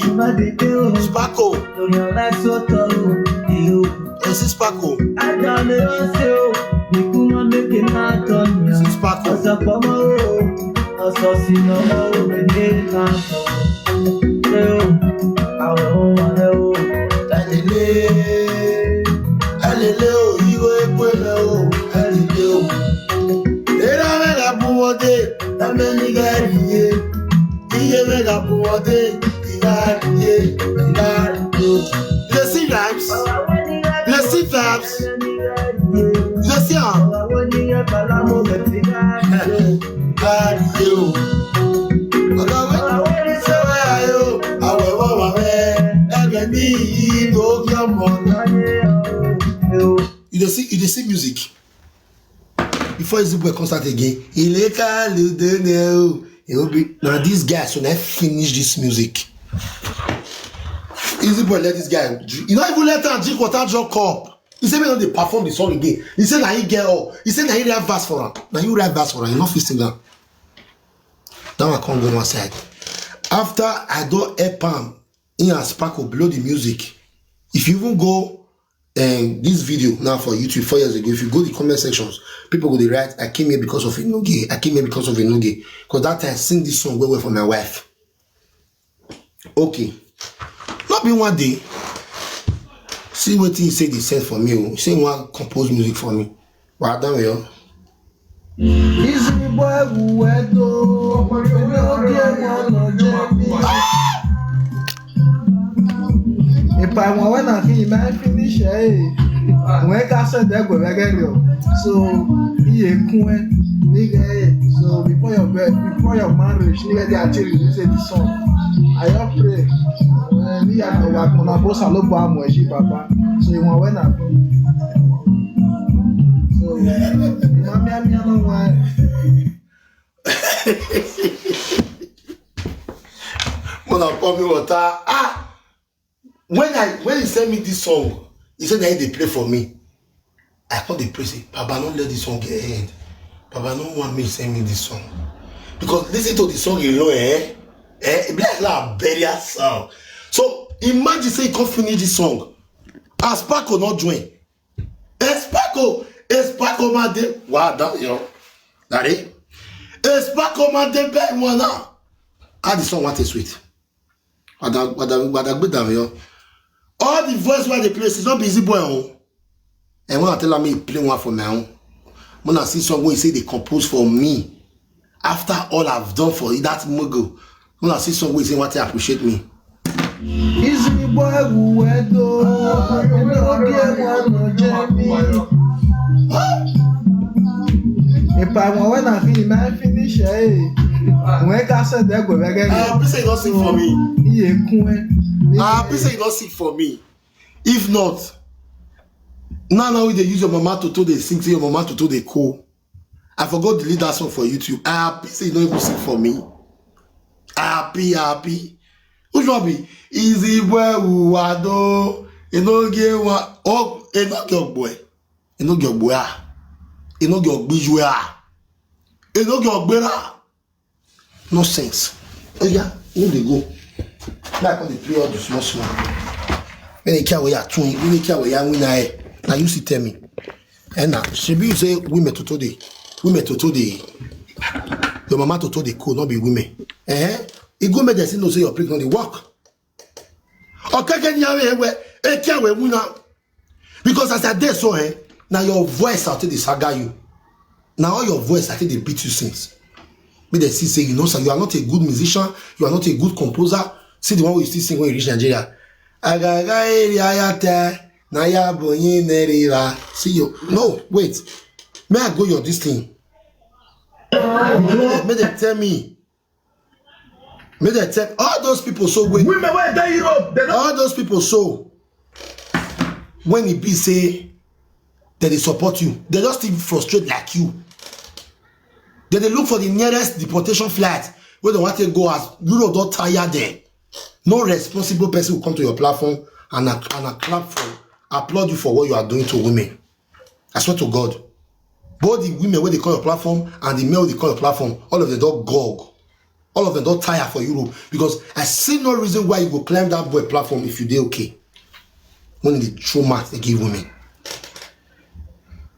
Sparko. They see Sparko. See Sparko. Elele, elele o, iwe ekwele o, elele o. Era mega buwode, tameni gari ye. Iye mega buwode, igari ye, igari ye. You dey see vibes? You dey see vibes? You dey see am? Igari ye o. Ọ̀gá wẹ́n ṣe wẹ́ ayé o, àwẹ̀ wọ́n wà wẹ́, ẹgbẹ́ ní ìyí tó kí ọmọ náà. You dey see, you dey see music. Before Easy Boy come start again, Ileka Ludene o. It will be now this guy, so now finish this music. Easy Boy let this guy, you not even let am drink water, drop cup. He say me no dey perform the song again. He say na he get all. He say na he write verse for am. Na you write verse for am. You no fit sing am. That one come go one side. After I don help am, he and Sparko blow the music. If you even go, um, this video now for YouTube four years ago, if you go the comment sections, people go dey write, "I came here because of Enoge. I came here because of Enoge." 'Cause that time I sing this song well well for my wife. Okay. Not be one day. See wetin he say they send for me o. He say he wan compose music for me. Well done, yo. Easy Boy, who went to, if I want when I feel my finish, eh? When I said that go back, so he a cool nigga, eh? So before your bed, before your marriage, nigga, they are telling you say the song. I don't pray. Ní àná wa kan náà bó ṣàlógbò àmọ̀ ẹ̀ṣin bàbá. So ìwọ̀n wẹ́ náà. So ìmọ̀ mímí àná wa. When I pour me water, ah, when I when he send me this song, he said that he dey play for me. I come dey pray say, Baba, no let this song get end. Baba, no want me send me this song. Because listen to the song alone, eh? Eh, it be like a burial sound. So imagine say you come finish this song. As Sparko not join. Eh, Sparko, eh, Sparko ma dey. Wow, that yo. That it? Eh, Sparko ma dey beg one now. How the song want to sweet? Wada wada wada gbé dànù yọ. All the voice wey I dey play, it's not be Easy Boy o. And when I tell am me play one for my own, when I see song wey say they compose for me, after all I've done for that mugu, when I see song wey say want to appreciate me. Easy Boy, who went to, you know, get one no join me. If I want when I feel my finish, eh? When I said that go back again. Ah, please say you don't sing for me. Iye kun ẹ. Ah, please say you don't sing for me. If not, now now we dey use your mama toto dey sing, say your mama toto dey cool. I forgot delete that song for YouTube. I happy say you don't even sing for me. I happy, I happy. Which one be? Easy Boy, who I do? You know, get one. Oh, you know, get boy. E no get ogbea. E no get ogbijua. E no get ogbera. Nonsense. Oh yeah, who dey go? Now I come dey play all the small small. When they care where you are doing, when they care where you are winning, eh? Now you see tell me. And now, she be say women to today, women to today. Your mama to today could not be women. Eh? It go make them see no say your prick not dey work. Okay, can you hear where? Eh, care where winner. Because as I dey so, eh, now your voice I take dey saga you. Now all your voice I take dey beat you since. Make dem see say you know, sir, you are not a good musician, you are not a good composer. See the one wey you still sing when you reach Nigeria. Agaga eri ayate na ya bụ onye na-eri ra. See you. No, wait. May I go your this thing? Make dem tell me. Make dem tell all those people so wey Women wey dey Europe, they don't all those people so when e be say dem dey support you, dem just still frustrate like you. Dem dey look for the nearest deportation flight wey dem wan take go, as Europe don tire dem. No responsible person will come to your platform and a, and a clap for, applaud you for what you are doing to women. I swear to God, both the women wey dey come your platform and the men wey dey come your platform, all of them don gog. All of them don tire for Europe, because I see no reason why you go climb that boy platform if you dey okay. When they throw mouth, they give women.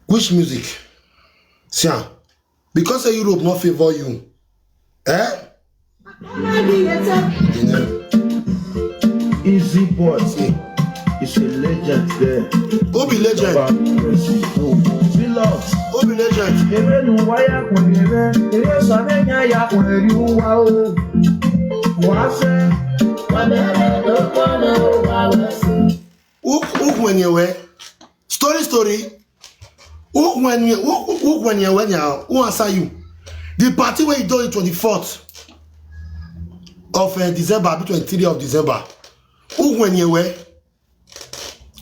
Which music? See am. Because say Europe no favor you. Eh? You know. Easy boy. See. It's a legend there. Who be legend? Be lost. Who be legend? Ebe n'ụwa ya kwenyere, ebe sọmenya ya kwenyere ụwa o. Wase. Who, who when you were? Story, story. Who when you, who, who when you, when you, who answer you? The party where you do it twenty-fourth of, uh, December, be twenty-three of December. Who when you were?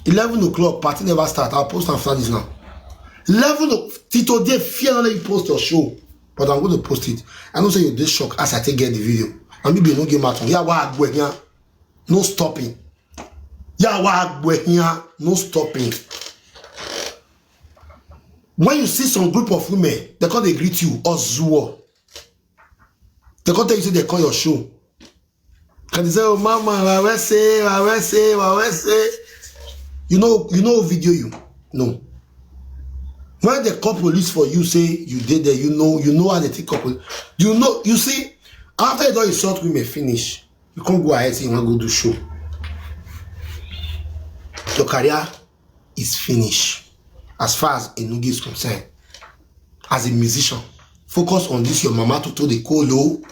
Eleven o'clock, party never start. I'll post after this now. Eleven o-, till today, fear not let you post your show. But I'm going to post it. I know say you dey shock as I take get the video. And maybe you no get mouth. Yeah, why I go here? No stopping. Yeah, why I go here? No stopping. When you see some group of women, they come dey greet you, Ozuo. They come tell you say they call your show. Can they say, "Oh, mama, wawese, wawese, wawese"? You know, you know video you. No. When they call police for you, say you did there, you know, you know how they take up. You know, you see, after you don insult women finish, you can't go ahead say you want go do show. Your career is finished as far as Enugu is concerned. As a musician, focus on this your mama toto dey call o.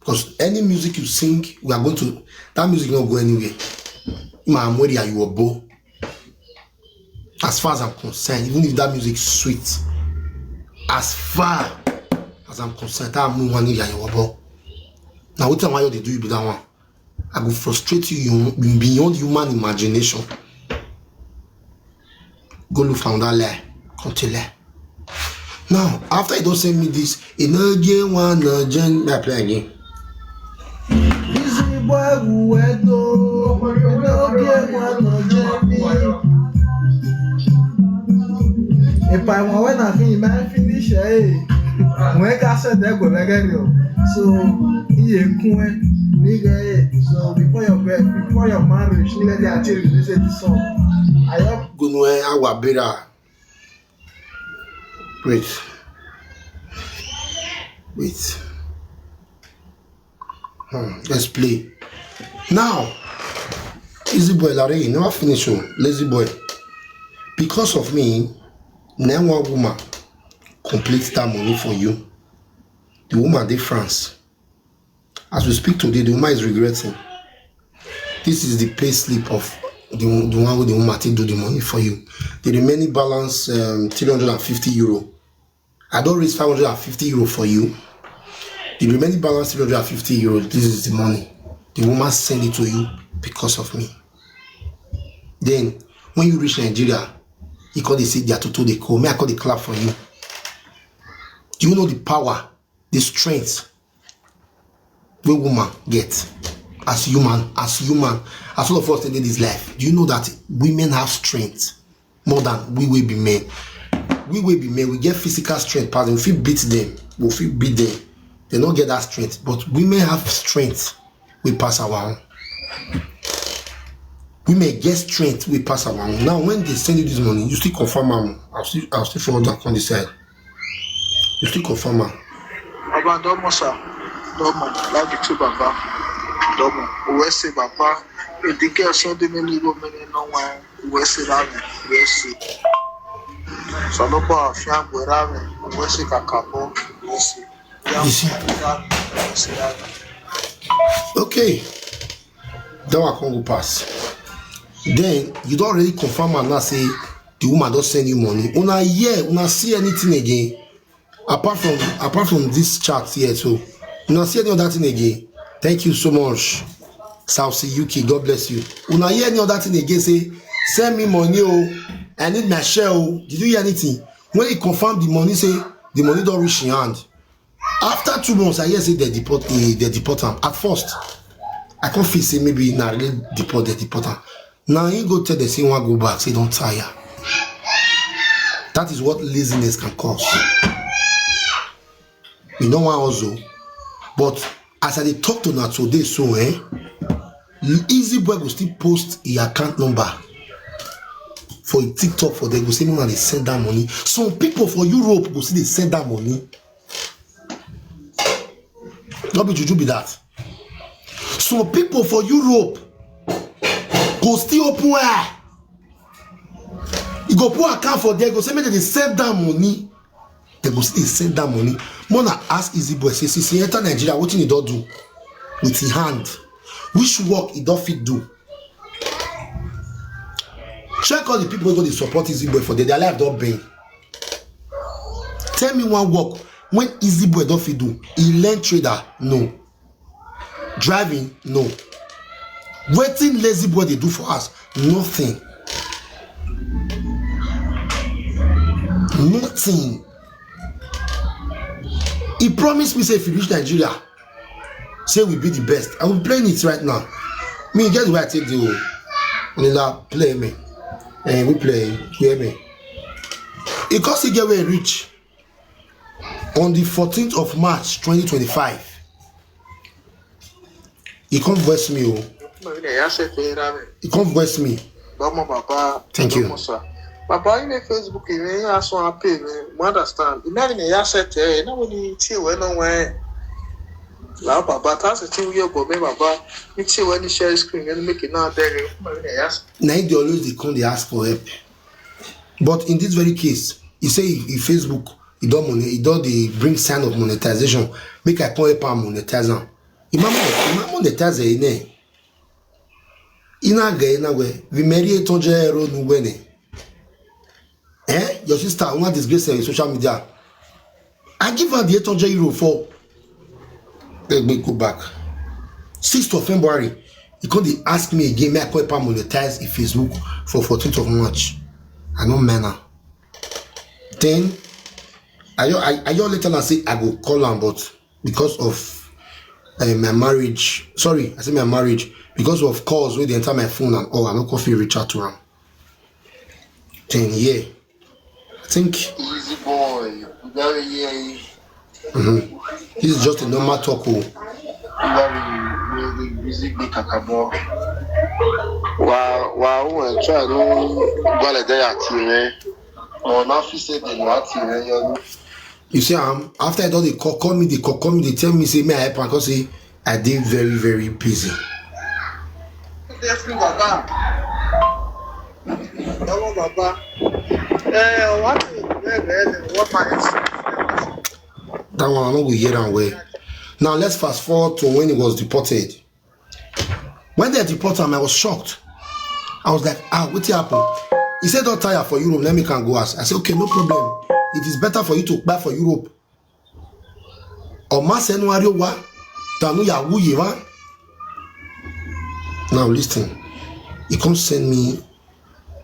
Because any music you sing, we are going to, that music no go anywhere. Ma amweri ayu obo. As far as I'm concerned, even if that music sweet, as far as I'm concerned, that mu wani ya obo. Now what am I to do you be that one? I go frustrate you, you beyond human imagination. Go look for another lie. Continue. Now, after you don't send me this, you know, get one, uh, gen, I play again. Easy boy, who went though? You know, get one, uh, gen, me. If I want when I finish, man, finish, eh? When I said that, go like, so, yeah, cool, nigga, eh? So, before your bed, before your marriage, nigga, they are changing, they say this song. I have Gunwe Awabera. Wait. Wait. Hmm, let's play. Now, Easy Boy Larry, you never finish, oh, Lazy Boy. Because of me, now one woman complete that money for you. The woman dey France. As we speak today, the woman is regretting. This is the pay slip of the, the one with the woman to do the money for you. The remaining balance, um, three hundred and fifty euro. I don't raise five hundred and fifty euro for you. The remaining balance, three hundred and fifty euro. This is the money. The woman send it to you because of me. Then, when you reach Nigeria, you call the say their toto they call. Me, I call the clap for you. Do you know the power, the strength wey woman get as human, as human, as all of us dey this life? Do you know that women have strength? more than we wey be men. We wey be men, we get physical strength pass dem. We fit beat dem, we fit beat dem. Dem no get that strength, but women have strength wey pass our own. Women get strength wey pass our own. Now, when dem send you this money, you still confirm am. I'll still, I'll still forward am come this side. You still confirm am. Baba, domo sa. Domo. Love you too, Baba. Domo. Uwese, Baba. Edike asende meni go meni no wan. Uwese love you. Uwese. Salopo afiangwe love you. Uwese kakabo. Uwese. You see? Uwese love you. Okay. That one come go pass. Then you don already confirm am now say the woman don send you money. Una hear, una see anything again? Apart from, apart from this chat here, so una see any other thing again? Thank you so much, South Sea U K. God bless you. Una hear any other thing again? Say, "Send me money, oh, I need my share, oh." Did you hear anything? When he confirm the money, say the money don reach in hand. After two months, I hear say they deport, eh, they deport am. At first, I come feel say maybe na really deport, they deport am. Now he go tell dem say he wan go back, say he don tire. That is what laziness can cause. You know why also? But as I dey talk to una today, so, eh, Easy Boy go still post his account number for him TikTok for them. Go say, "Make una dey send that money." Some people for Europe go still dey send that money. No be juju be that. Some people for Europe go still open eye. You go put account for there, go say make dem dey send that money. Dem go still dey send that money. More na ask Easy Boy, say, "See, see, enter Nigeria, wetin he don do with him hand? Which work he don fit do?" Check all the people wey go dey support Easy Boy for there. Their life don bend. Tell me one work when Easy Boy don fit do. He learn trader? No. Driving? No. Wetin Lazy Boy dey do for us? Nothing. Nothing. He promised me say if he reach Nigeria, say we be the best. I will play it right now. Me, get the way I take the whole. Nila, play me. And we play, hear me. He come still get where he reach on the fourteenth of March twenty twenty-five. He come voice me, oh. He come voice me. Bama, Baba. Thank you. Bama, sir. Baba, you make Facebook, you make us one pay, man. We understand. You make me ya set, eh, you know when you see when no when. La, Baba, that's the thing we go, me, Baba. You see when you share screen, you make it now there, eh, you make me ya set. Now they always dey come, dey ask for help. But in this very case, he say he, he Facebook, he don money, he don dey bring sign of monetization. Make I come help am monetize am. He ma mon-, he ma monetize, eh, ne. Ina ga, ina we. We marry eight hundred euro nu we ne. Eh? Your sister, una disgrace her in social media. I give her the eight hundred euro for. Let me go back. Sixth of February, he come dey ask me again, make I come help am monetize in Facebook for fourteenth of March. I no mind am. Then, I, I, I just later now say I go call am, but because of, eh, my marriage, sorry, I say my marriage, because of calls wey dey enter my phone and all, I no come fit reach out to am. Then, yeah, I think Easy Boy, very, yeah. Mm-hmm. This is just a normal talk, oh. Very, very busy, big kakabo. Wa, wa, o, eh, try no, gwale dey at you, eh. Or na fi say dey no at you, eh, you. You see, um, after I don dey call, call me, dey call, call me, dey tell me say me I help am, 'cause say I dey very, very busy. Hello, Baba. Eh, what, eh, eh, eh, what my That one, I no go hear am well. Now, let's fast forward to when he was deported. When they deport am, I was shocked. I was like, "Ah, wetin happen?" He said, "Don tire for Europe, let me can go house." I said, "Okay, no problem. It is better for you to buy for Europe." Oma Senwario wa, Tanu Yawu Yewa. Now listen, he come send me,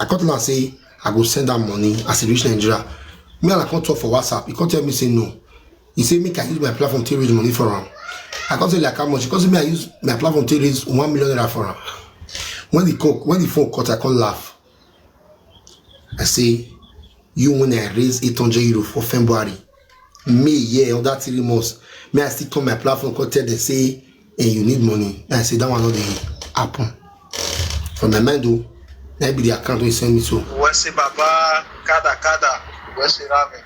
I come tell am say I go send am money as he reach Nigeria. Me and I come talk for WhatsApp. He come tell me say no. He say make I use my platform to raise money for am. I come say, "Like how much?" He come say make I use my platform to raise one million naira for am. When the co-, when the phone cut, I come laugh. I say, you, when I raise eight hundred euro for February, May, yeah, under three months, may I still come my platform, come tell them say, "Hey, you need money." I say, "That one not dey happen." For my mind, though, that be the account wey send me so. Wese baba, kada kada, wese rame,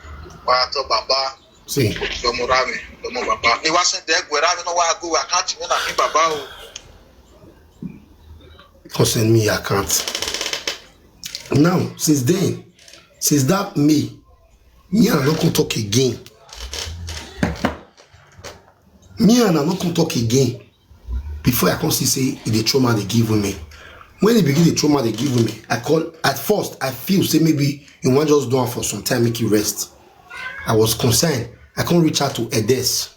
wato baba, see, domo rame, domo baba. Ni wase de gwe rame no wa go account me na mi baba o. Come send me your account. Now, since then, since that May, me and I no come talk again. Me and I no come talk again. Before I come see say e dey trauma dey give women. When e begin dey trauma dey give women, I call, at first I feel say maybe e wan just do am for some time, make e rest. I was concerned. I come reach out to Edes.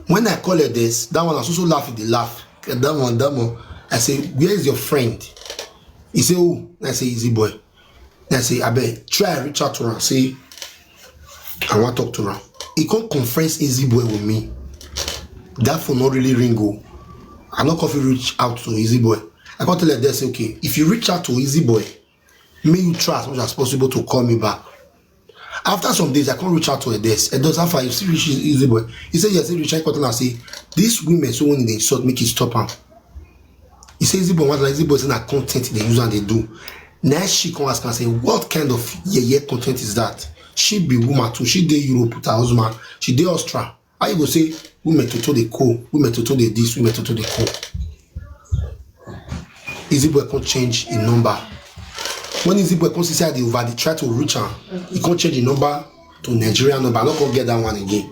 When I call Edes, that one, I so so laugh, e dey laugh. That one, that one. I say, "Where is your friend?" He say, "Who?" I say, "Easy boy." I say, "Abeg, try reach out to am, say I wan talk to am." He come conference Easy boy with me. That phone not really ring o. I no come fit reach out to Easy boy. I come tell Edes say, "Okay, if you reach out to Easy boy, make you try as much as possible to call me back." After some days, I come reach out to Edes. "Edes, how far? You still reach Easy boy?" He say, "Yes." He reach out, come tell am say, "This women, so when they insult, make e stop am." He say, "Easy boy, what Easy boy say na content they use and they do." Now she come ask and say, "What kind of yeye content is that?" She be woman too. She dey Europe with her husband. She dey Austria. How you go say women toto dey co, women toto dey this, women toto dey co? Easy boy come change him number. When Easy boy come see say I dey over, dey try to reach am, he come change him number to Nigerian number. I no come get that one again.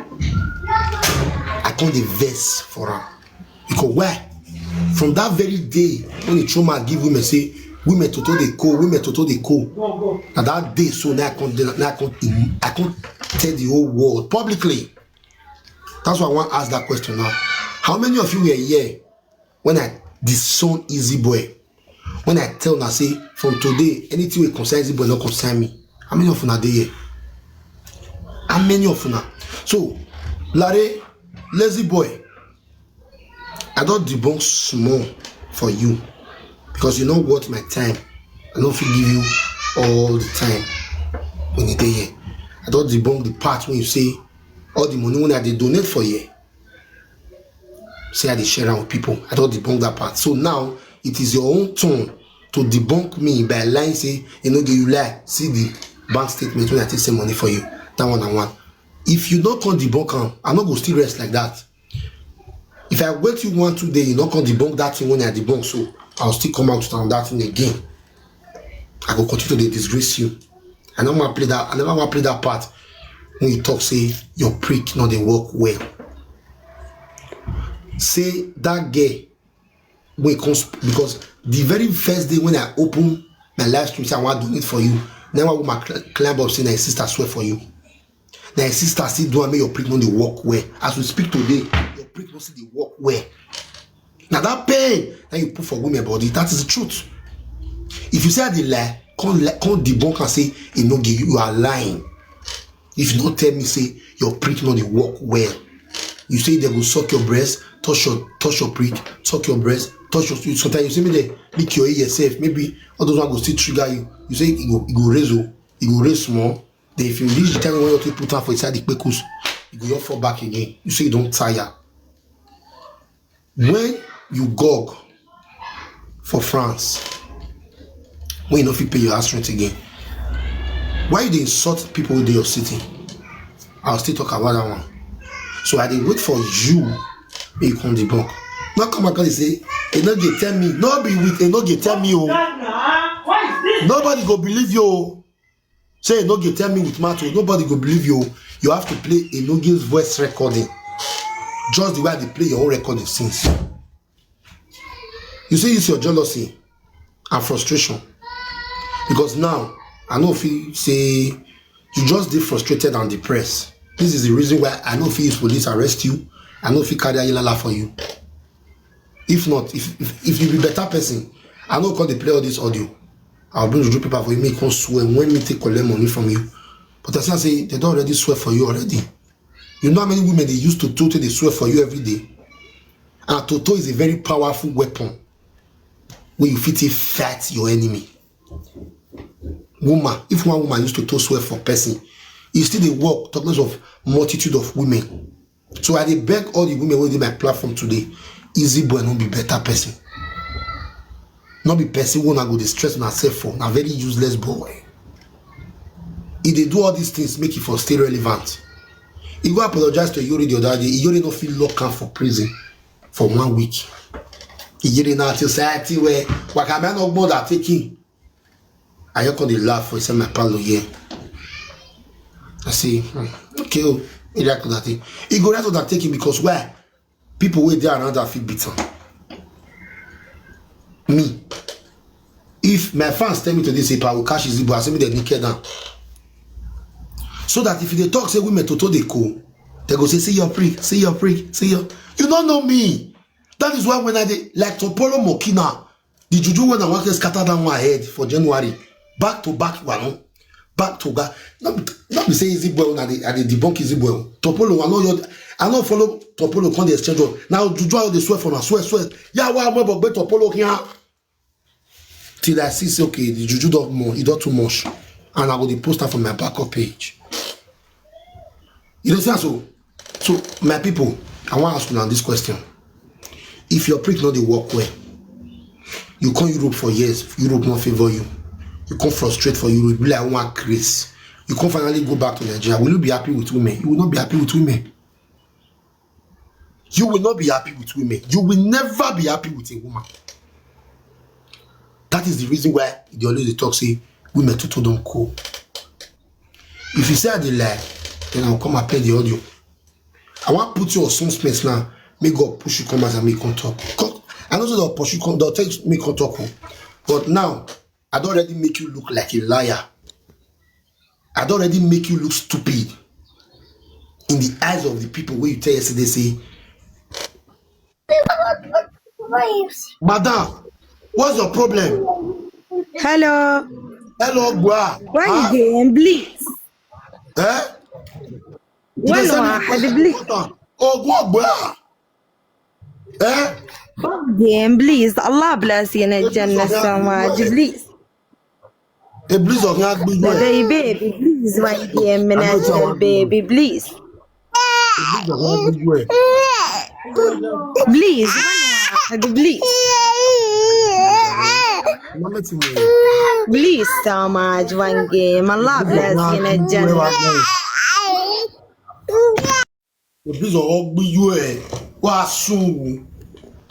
I come dey vex for am. Because why? From that very day when he trauma give women say women toto dey co, women toto dey co. Na that day so now I come dey, now I come, I come tell the whole world publicly. That's why I wan ask that question now. How many of you were here when I disown Easy Boy? When I tell una say from today, anything wey concern Easy Boy no concern me. How many of una dey here? How many of una? So, Larry, Lazy Boy, I don debunk small for you because you no worth my time. I no fit give you all the time when you dey here. I don debunk the part when you say all the money when I dey donate for here, say I dey share am with people. I don debunk that part. So now it is your own turn to debunk me by lying, say you no give you lie. See the bank statement when I take send money for you. That one na one. If you no come debunk am, I no go still rest like that. If I wait you one, two day, you no come debunk that thing when I debunk, so I'll still come out with that thing again. I go continue to dey disgrace you. I no wan play that. I never wan play that part when you talk say your prick no dey work well. Say that girl wey come sp-, because the very first day when I open my live stream, say I wan donate for you, na one woman cl-, climb up say na his sister swear for you. Na his sister still do am make your prick no dey work well. As we speak today, your prick no still dey work well. Na that pain that you put for women body, that is the truth. If you say I dey lie, come li-, come debunk and say e no give you, you are lying. If you no tell me say your prick no dey work well, you say they go suck your breast, touch your, touch your prick, suck your breast, touch your, sometimes you say make they lick your ear yourself. Maybe all those one go still trigger you. You say e go, e go raise o, e go raise small. Then if you reach the time when you put am for inside the kpekus, you go just fall back again. You say you don tire. When you gog for France, when you no fit pay your house rent again, why you dey insult people wey dey your city? I'll still talk about that one. So I dey wait for you, make you come debunk. No come out come dey say, "E no dey tell me." No be with "E no dey tell me" o. Nobody go believe you o. Say "E no dey tell me" with mouth o. Nobody go believe you o. You have to play Enoge's voice recording, just the way I dey play your own recording since. You see, it's your jealousy and frustration. Because now, I no fit say you just dey frustrated and depressed. This is the reason why I no fit use police arrest you. I no fit carry ayilala for you. If not, if, if, if you be better person, I no come dey play all this audio. I'll bring juju paper for you, make you come swear when me take collect money from you. But I see say they don already swear for you already. You know how many women they use toto, they swear for you every day? And toto is a very powerful weapon wey you fit take fight your enemy. Woman, if one woman used to toast well for person, e still dey work, talk less of multitude of women. So I dey beg all the women wey dey my platform today, Easy Boy no be better person. No be person wey una go dey stress una sef for, na very useless boy. E dey do all these things make e for stay relevant. E go apologize to Iyore the other day, Iyore no fit lock am for prison for one week. Iyore na society where Wakame no gbọ́dọ̀ take him. I just come dey laugh for inside my parlor here. I say, hmm, okay, oh, he like that thing. He go right undertake him because why? People wey dey around am fit beat am. Me, if my fans tell me today say, "Pa, we catch Easy Boy," I say, "Me dey naked down." So that if you dey talk say women toto dey cool, they go say, "See your prick, see your prick, see your." You don't know me. That is why when I dey like Topolo Mokina, the juju when I want to scatter down my head for January, back to back, one, back to back. Not be, not be say Easy Boy, I dey, I dey debunk Easy Boy. Topolo, I know your, I know follow Topolo come the exchange one. Now juju, I dey swear for now, swear, swear. Yeah, why am I but Topolo here? Till I see say, okay, the juju don more, e don too much, and I go dey post am for my backup page. You know, see, so, so my people, I wan ask una this question: if your prick no dey work well, you come Europe for years, Europe no favour you, you come frustrate for Europe, be like one craze, you come finally go back to Nigeria, will you be happy with women? You will not be happy with women. You will not be happy with women. You will never be happy with a woman. That is the reason why they always dey talk say women toto don cool. If you say I dey lie, then I will come and play the audio. I wan put you on suspense now. May God push you come out and make come talk. Come, I know say they'll push you come, they'll take me come talk. Oh. But now, I don already make you look like a liar. I don already make you look stupid in the eyes of the people wey you tell yesterday say, "Madam, what's your problem?" Hello. Hello, Gwa. Why you dey bleed? Eh? You dey send me question. Ogun Ogboa. Eh? Fuck them, please. Allah bless you in the Jannah so much, please. A please of God, please. Baby, please, my dear, baby, please. Please, please so much, one game. Allah bless you in the Jannah. The please of God, you eh? What soon?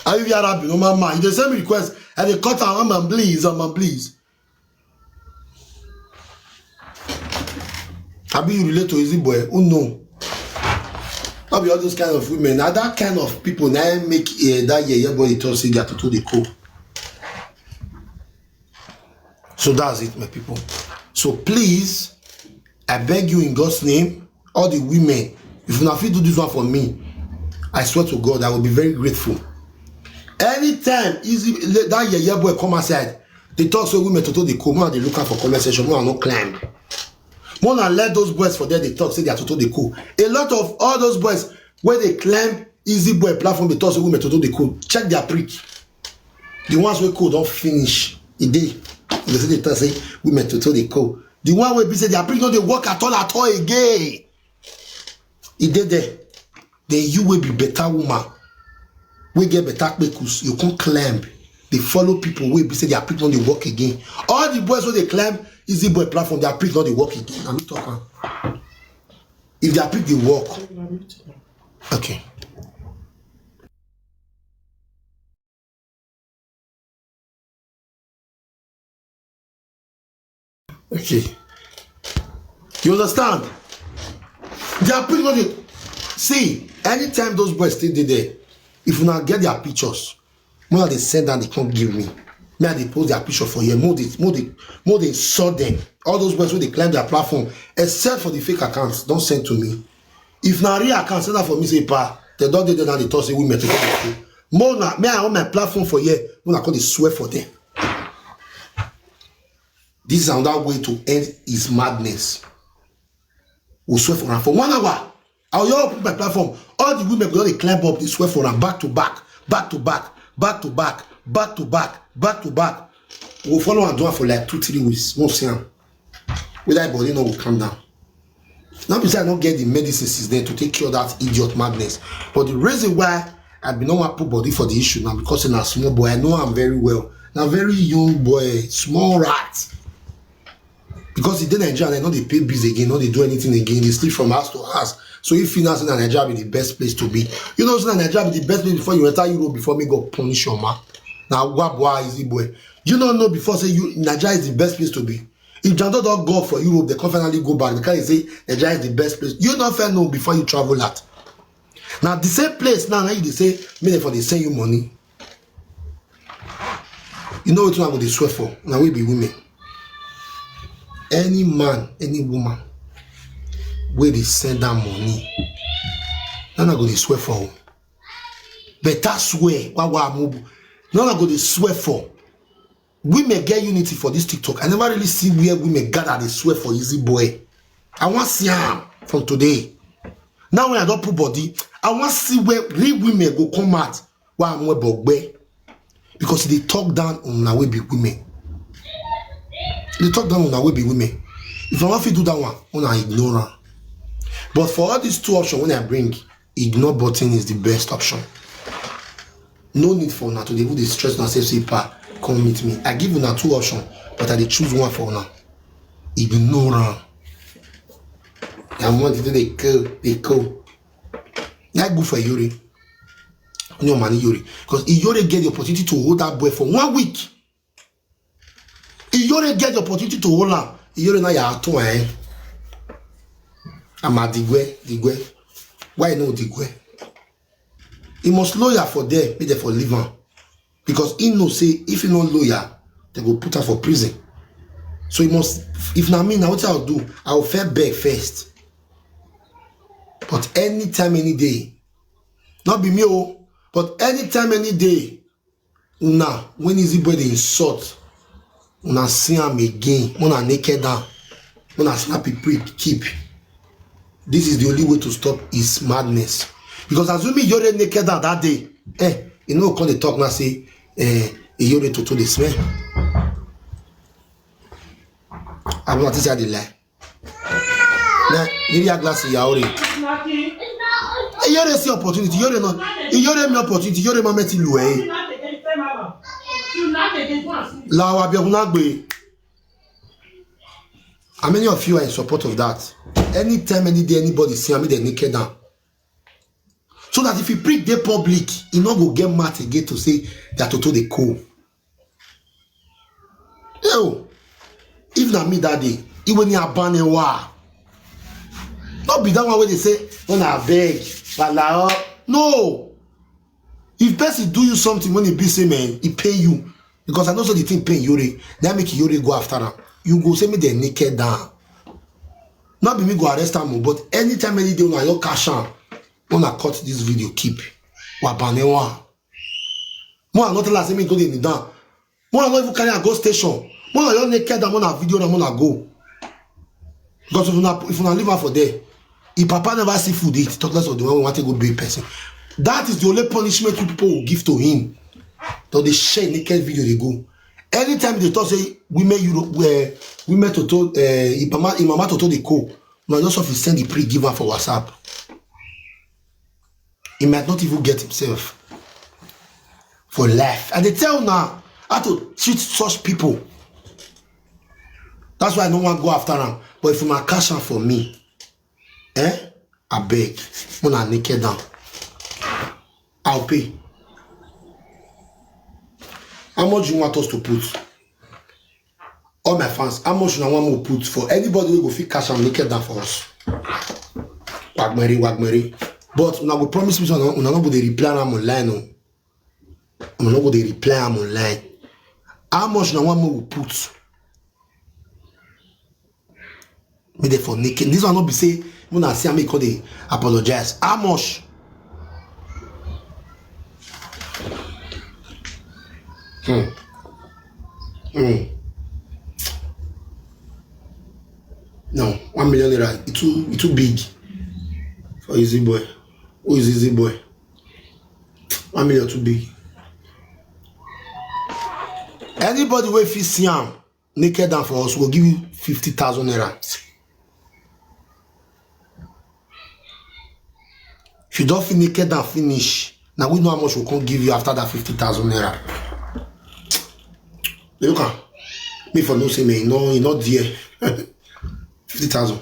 Are you Arabic? No, mama. You dey send me request. I dey cut am, I'm please, I'm please. Abi you relate to Easy Boy? Who know? Not be all those kind of women. Now that kind of people now make uh, that yeah, yeah boy talk say they are totally cool. So that's it, my people. So please, I beg you in God's name, all the women, if you not fit do this one for me, I swear to God, I will be very grateful. Anytime Easy that yeah, yeah boy come outside, they talk so women toto dey come out, they look out for comment section, no, I no climb. More than let those boys for there, they talk, say they are toto dey cool. A lot of all those boys where they climb Easy Boy platform, they talk say women toto dey cool. Check their prick. The ones wey cool don finish. E dey. They say they talk say women toto dey cool. The one wey be say their prick no dey work at all at all again. E dey there. Then you will be better woman. We get better kpekus. You come climb. They follow people wey be say their prick no dey work again. All the boys wey dey climb Easy Boy platform, their prick no dey work again. Na me talk am. If their prick dey work, okay. Okay. You understand? Their prick no dey. See, anytime those boys still dey there, if una get their pictures, more they send and they come give me. Me, I dey post their picture for here. More they, more they, more they insult them. All those boys wey dey climb their platform, except for the fake accounts, don't send to me. If na real account, send that for me. Say, pa, they don't dey there now. They talk say women to come. More na me, I own my platform for here. When I call, they swear for them. This is another way to end his madness. We swear for am for one hour. I'll all put my platform. All the women go dey climb up, they swear for am back to back, back to back, back to back, back to back, back to back. We'll follow and do am for like two, three weeks. Won't see am. Whether im body no go calm down. No be say I no get the medicine since then to take cure that idiot madness. But the reason why I bin no wan put body for the issue na because say na small boy. I know am very well. Na very young boy, small rat. Because e dey Nigeria, dem no dey pay bills again, no dey do anything again, dey sleep from house to house. So if you now say na Nigeria be the best place to be, you know say na Nigeria be the best place before you enter Europe, before make God punish your man. Na wabua easy boy. You no know before say you, Nigeria is the best place to be. If Jando don go for Europe, dem come finally go back, dem carry say Nigeria is the best place. You no fit know before you travel out. Na the same place now, na you dey say make dem for dey send you money. You know wetin I go dey swear for? Na we be women. Any man, any woman wey dey send am money, na I go dey swear for o. Better swear, wa wa mubu. Na I go dey swear for. Women get unity for this TikTok. I never really see where women gather dey swear for easy boy. I wan see am from today. Now when I don put body, I wan see where real women go come out. Wa amwe bogbe. Because e dey talk down on una wey be women. E dey talk down on una wey be women. If una wan fit do that one, una ignore am. But for all these two options wey I bring, ignore button is the best option. No need for una to dey even dey stress una sef say, "Pa, come meet me." I give una two options, but I dey choose one for una. Ignore am. I want to dey go, dey go. Na good for Iyore. No man, Iyore. Because Iyore get the opportunity to hold that boy for one week. Iyore get the opportunity to hold am. Iyore na ya ato eh. Ama Digwe, Digwe. Why no Digwe? He must lawyer for there, make dem for leave am. Because he know say if he no lawyer, dem go put am for prison. So he must, if na me, na wetin I go do, I go first beg first. But anytime, any day, not be me o, but anytime, any day, una, when easy boy dey insult, una see am again, una naked am, una snap e prick keep. This is the only way to stop his madness. Because assuming Iyore naked am that day, eh, e no come dey talk now say, eh, Iyore toto dey smell. I want to say I dey lie. Na, give your glass, Iyore. Iyore see opportunity, Iyore no, Iyore me opportunity, Iyore ma meti lu eh. Lawa bi ọkùnrin agbe. How many of you are in support of that? Anytime, any day, anybody see am, make dem naked am. So that if e prick dey public, e no go get mouth again to say that toto dey cool. Yo, if na me that day, iwe ni abanewa. No be that one wey dey say, "When I beg, balao." No. If person do you something when e be say, man, e pain you, because I know say the thing pain Iyore, that make Iyore go after am. You go say make dem naked am. Not be me go arrest am o, but anytime, any day, una your cash am, una cut this video keep. Wa banewa. Mo I not tell am say me go dey kneel down. Mo I no even carry am go station. Mo I your naked am, mo na video am, mo na go. Because if una, if una leave am for there, if papa never see food eat, talk less of the one wey want to go bail person. That is the only punishment you people will give to him. To dey share naked video dey go. Anytime they talk say women Europe, where women toto, uh, im mama, im mama toto dey go. Una just have to send the prick give am for WhatsApp. He might not even get himself for life. I dey tell una how to treat such people. That's why I no wan go after am. But if una cash am for me, eh, abeg, una naked am. I'll pay. How much you want us to put? All my fans, how much una wan mo put for anybody wey go fit cash am naked down for us? Wagmere, wagmere. But una go promise me say una, una no go dey reply am online o. Una no go dey reply am online. How much una wan mo put? Me dey for naked. This one no be say una see am, me come dey apologize. How much? Hmm. Hmm. No, one million naira, it too, it too big for easy boy. Who is easy boy? One million too big. Anybody wey fit see am, naked am for us, we'll give you fifty thousand naira. If you don't feel naked and finish, now we know how much we can give you after that fifty thousand naira. Look at me for no say me, no, you not there. Fifty thousand.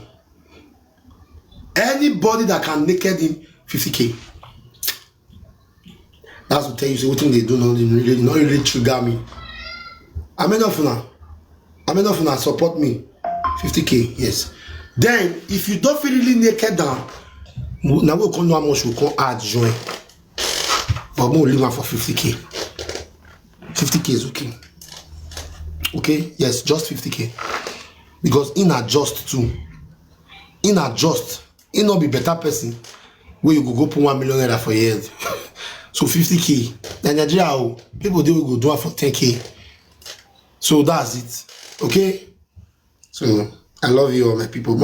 Anybody that can naked him, fifty K. That's to tell you, say, what thing they do, not really, not really trigger me. I mean, of now. I mean, of now, support me. Fifty K, yes. Then, if you don't feel really naked down, now we'll come know how much we can add join. But we'll leave am for fifty K. Fifty K is okay. Okay, yes, just fifty K. Because in adjust too. In adjust, he not be better person. Where you go go put one million naira for your head. So fifty K. Na Nigeria, oh, people they will go do it for ten K. So that's it. Okay? So I love you all, my people.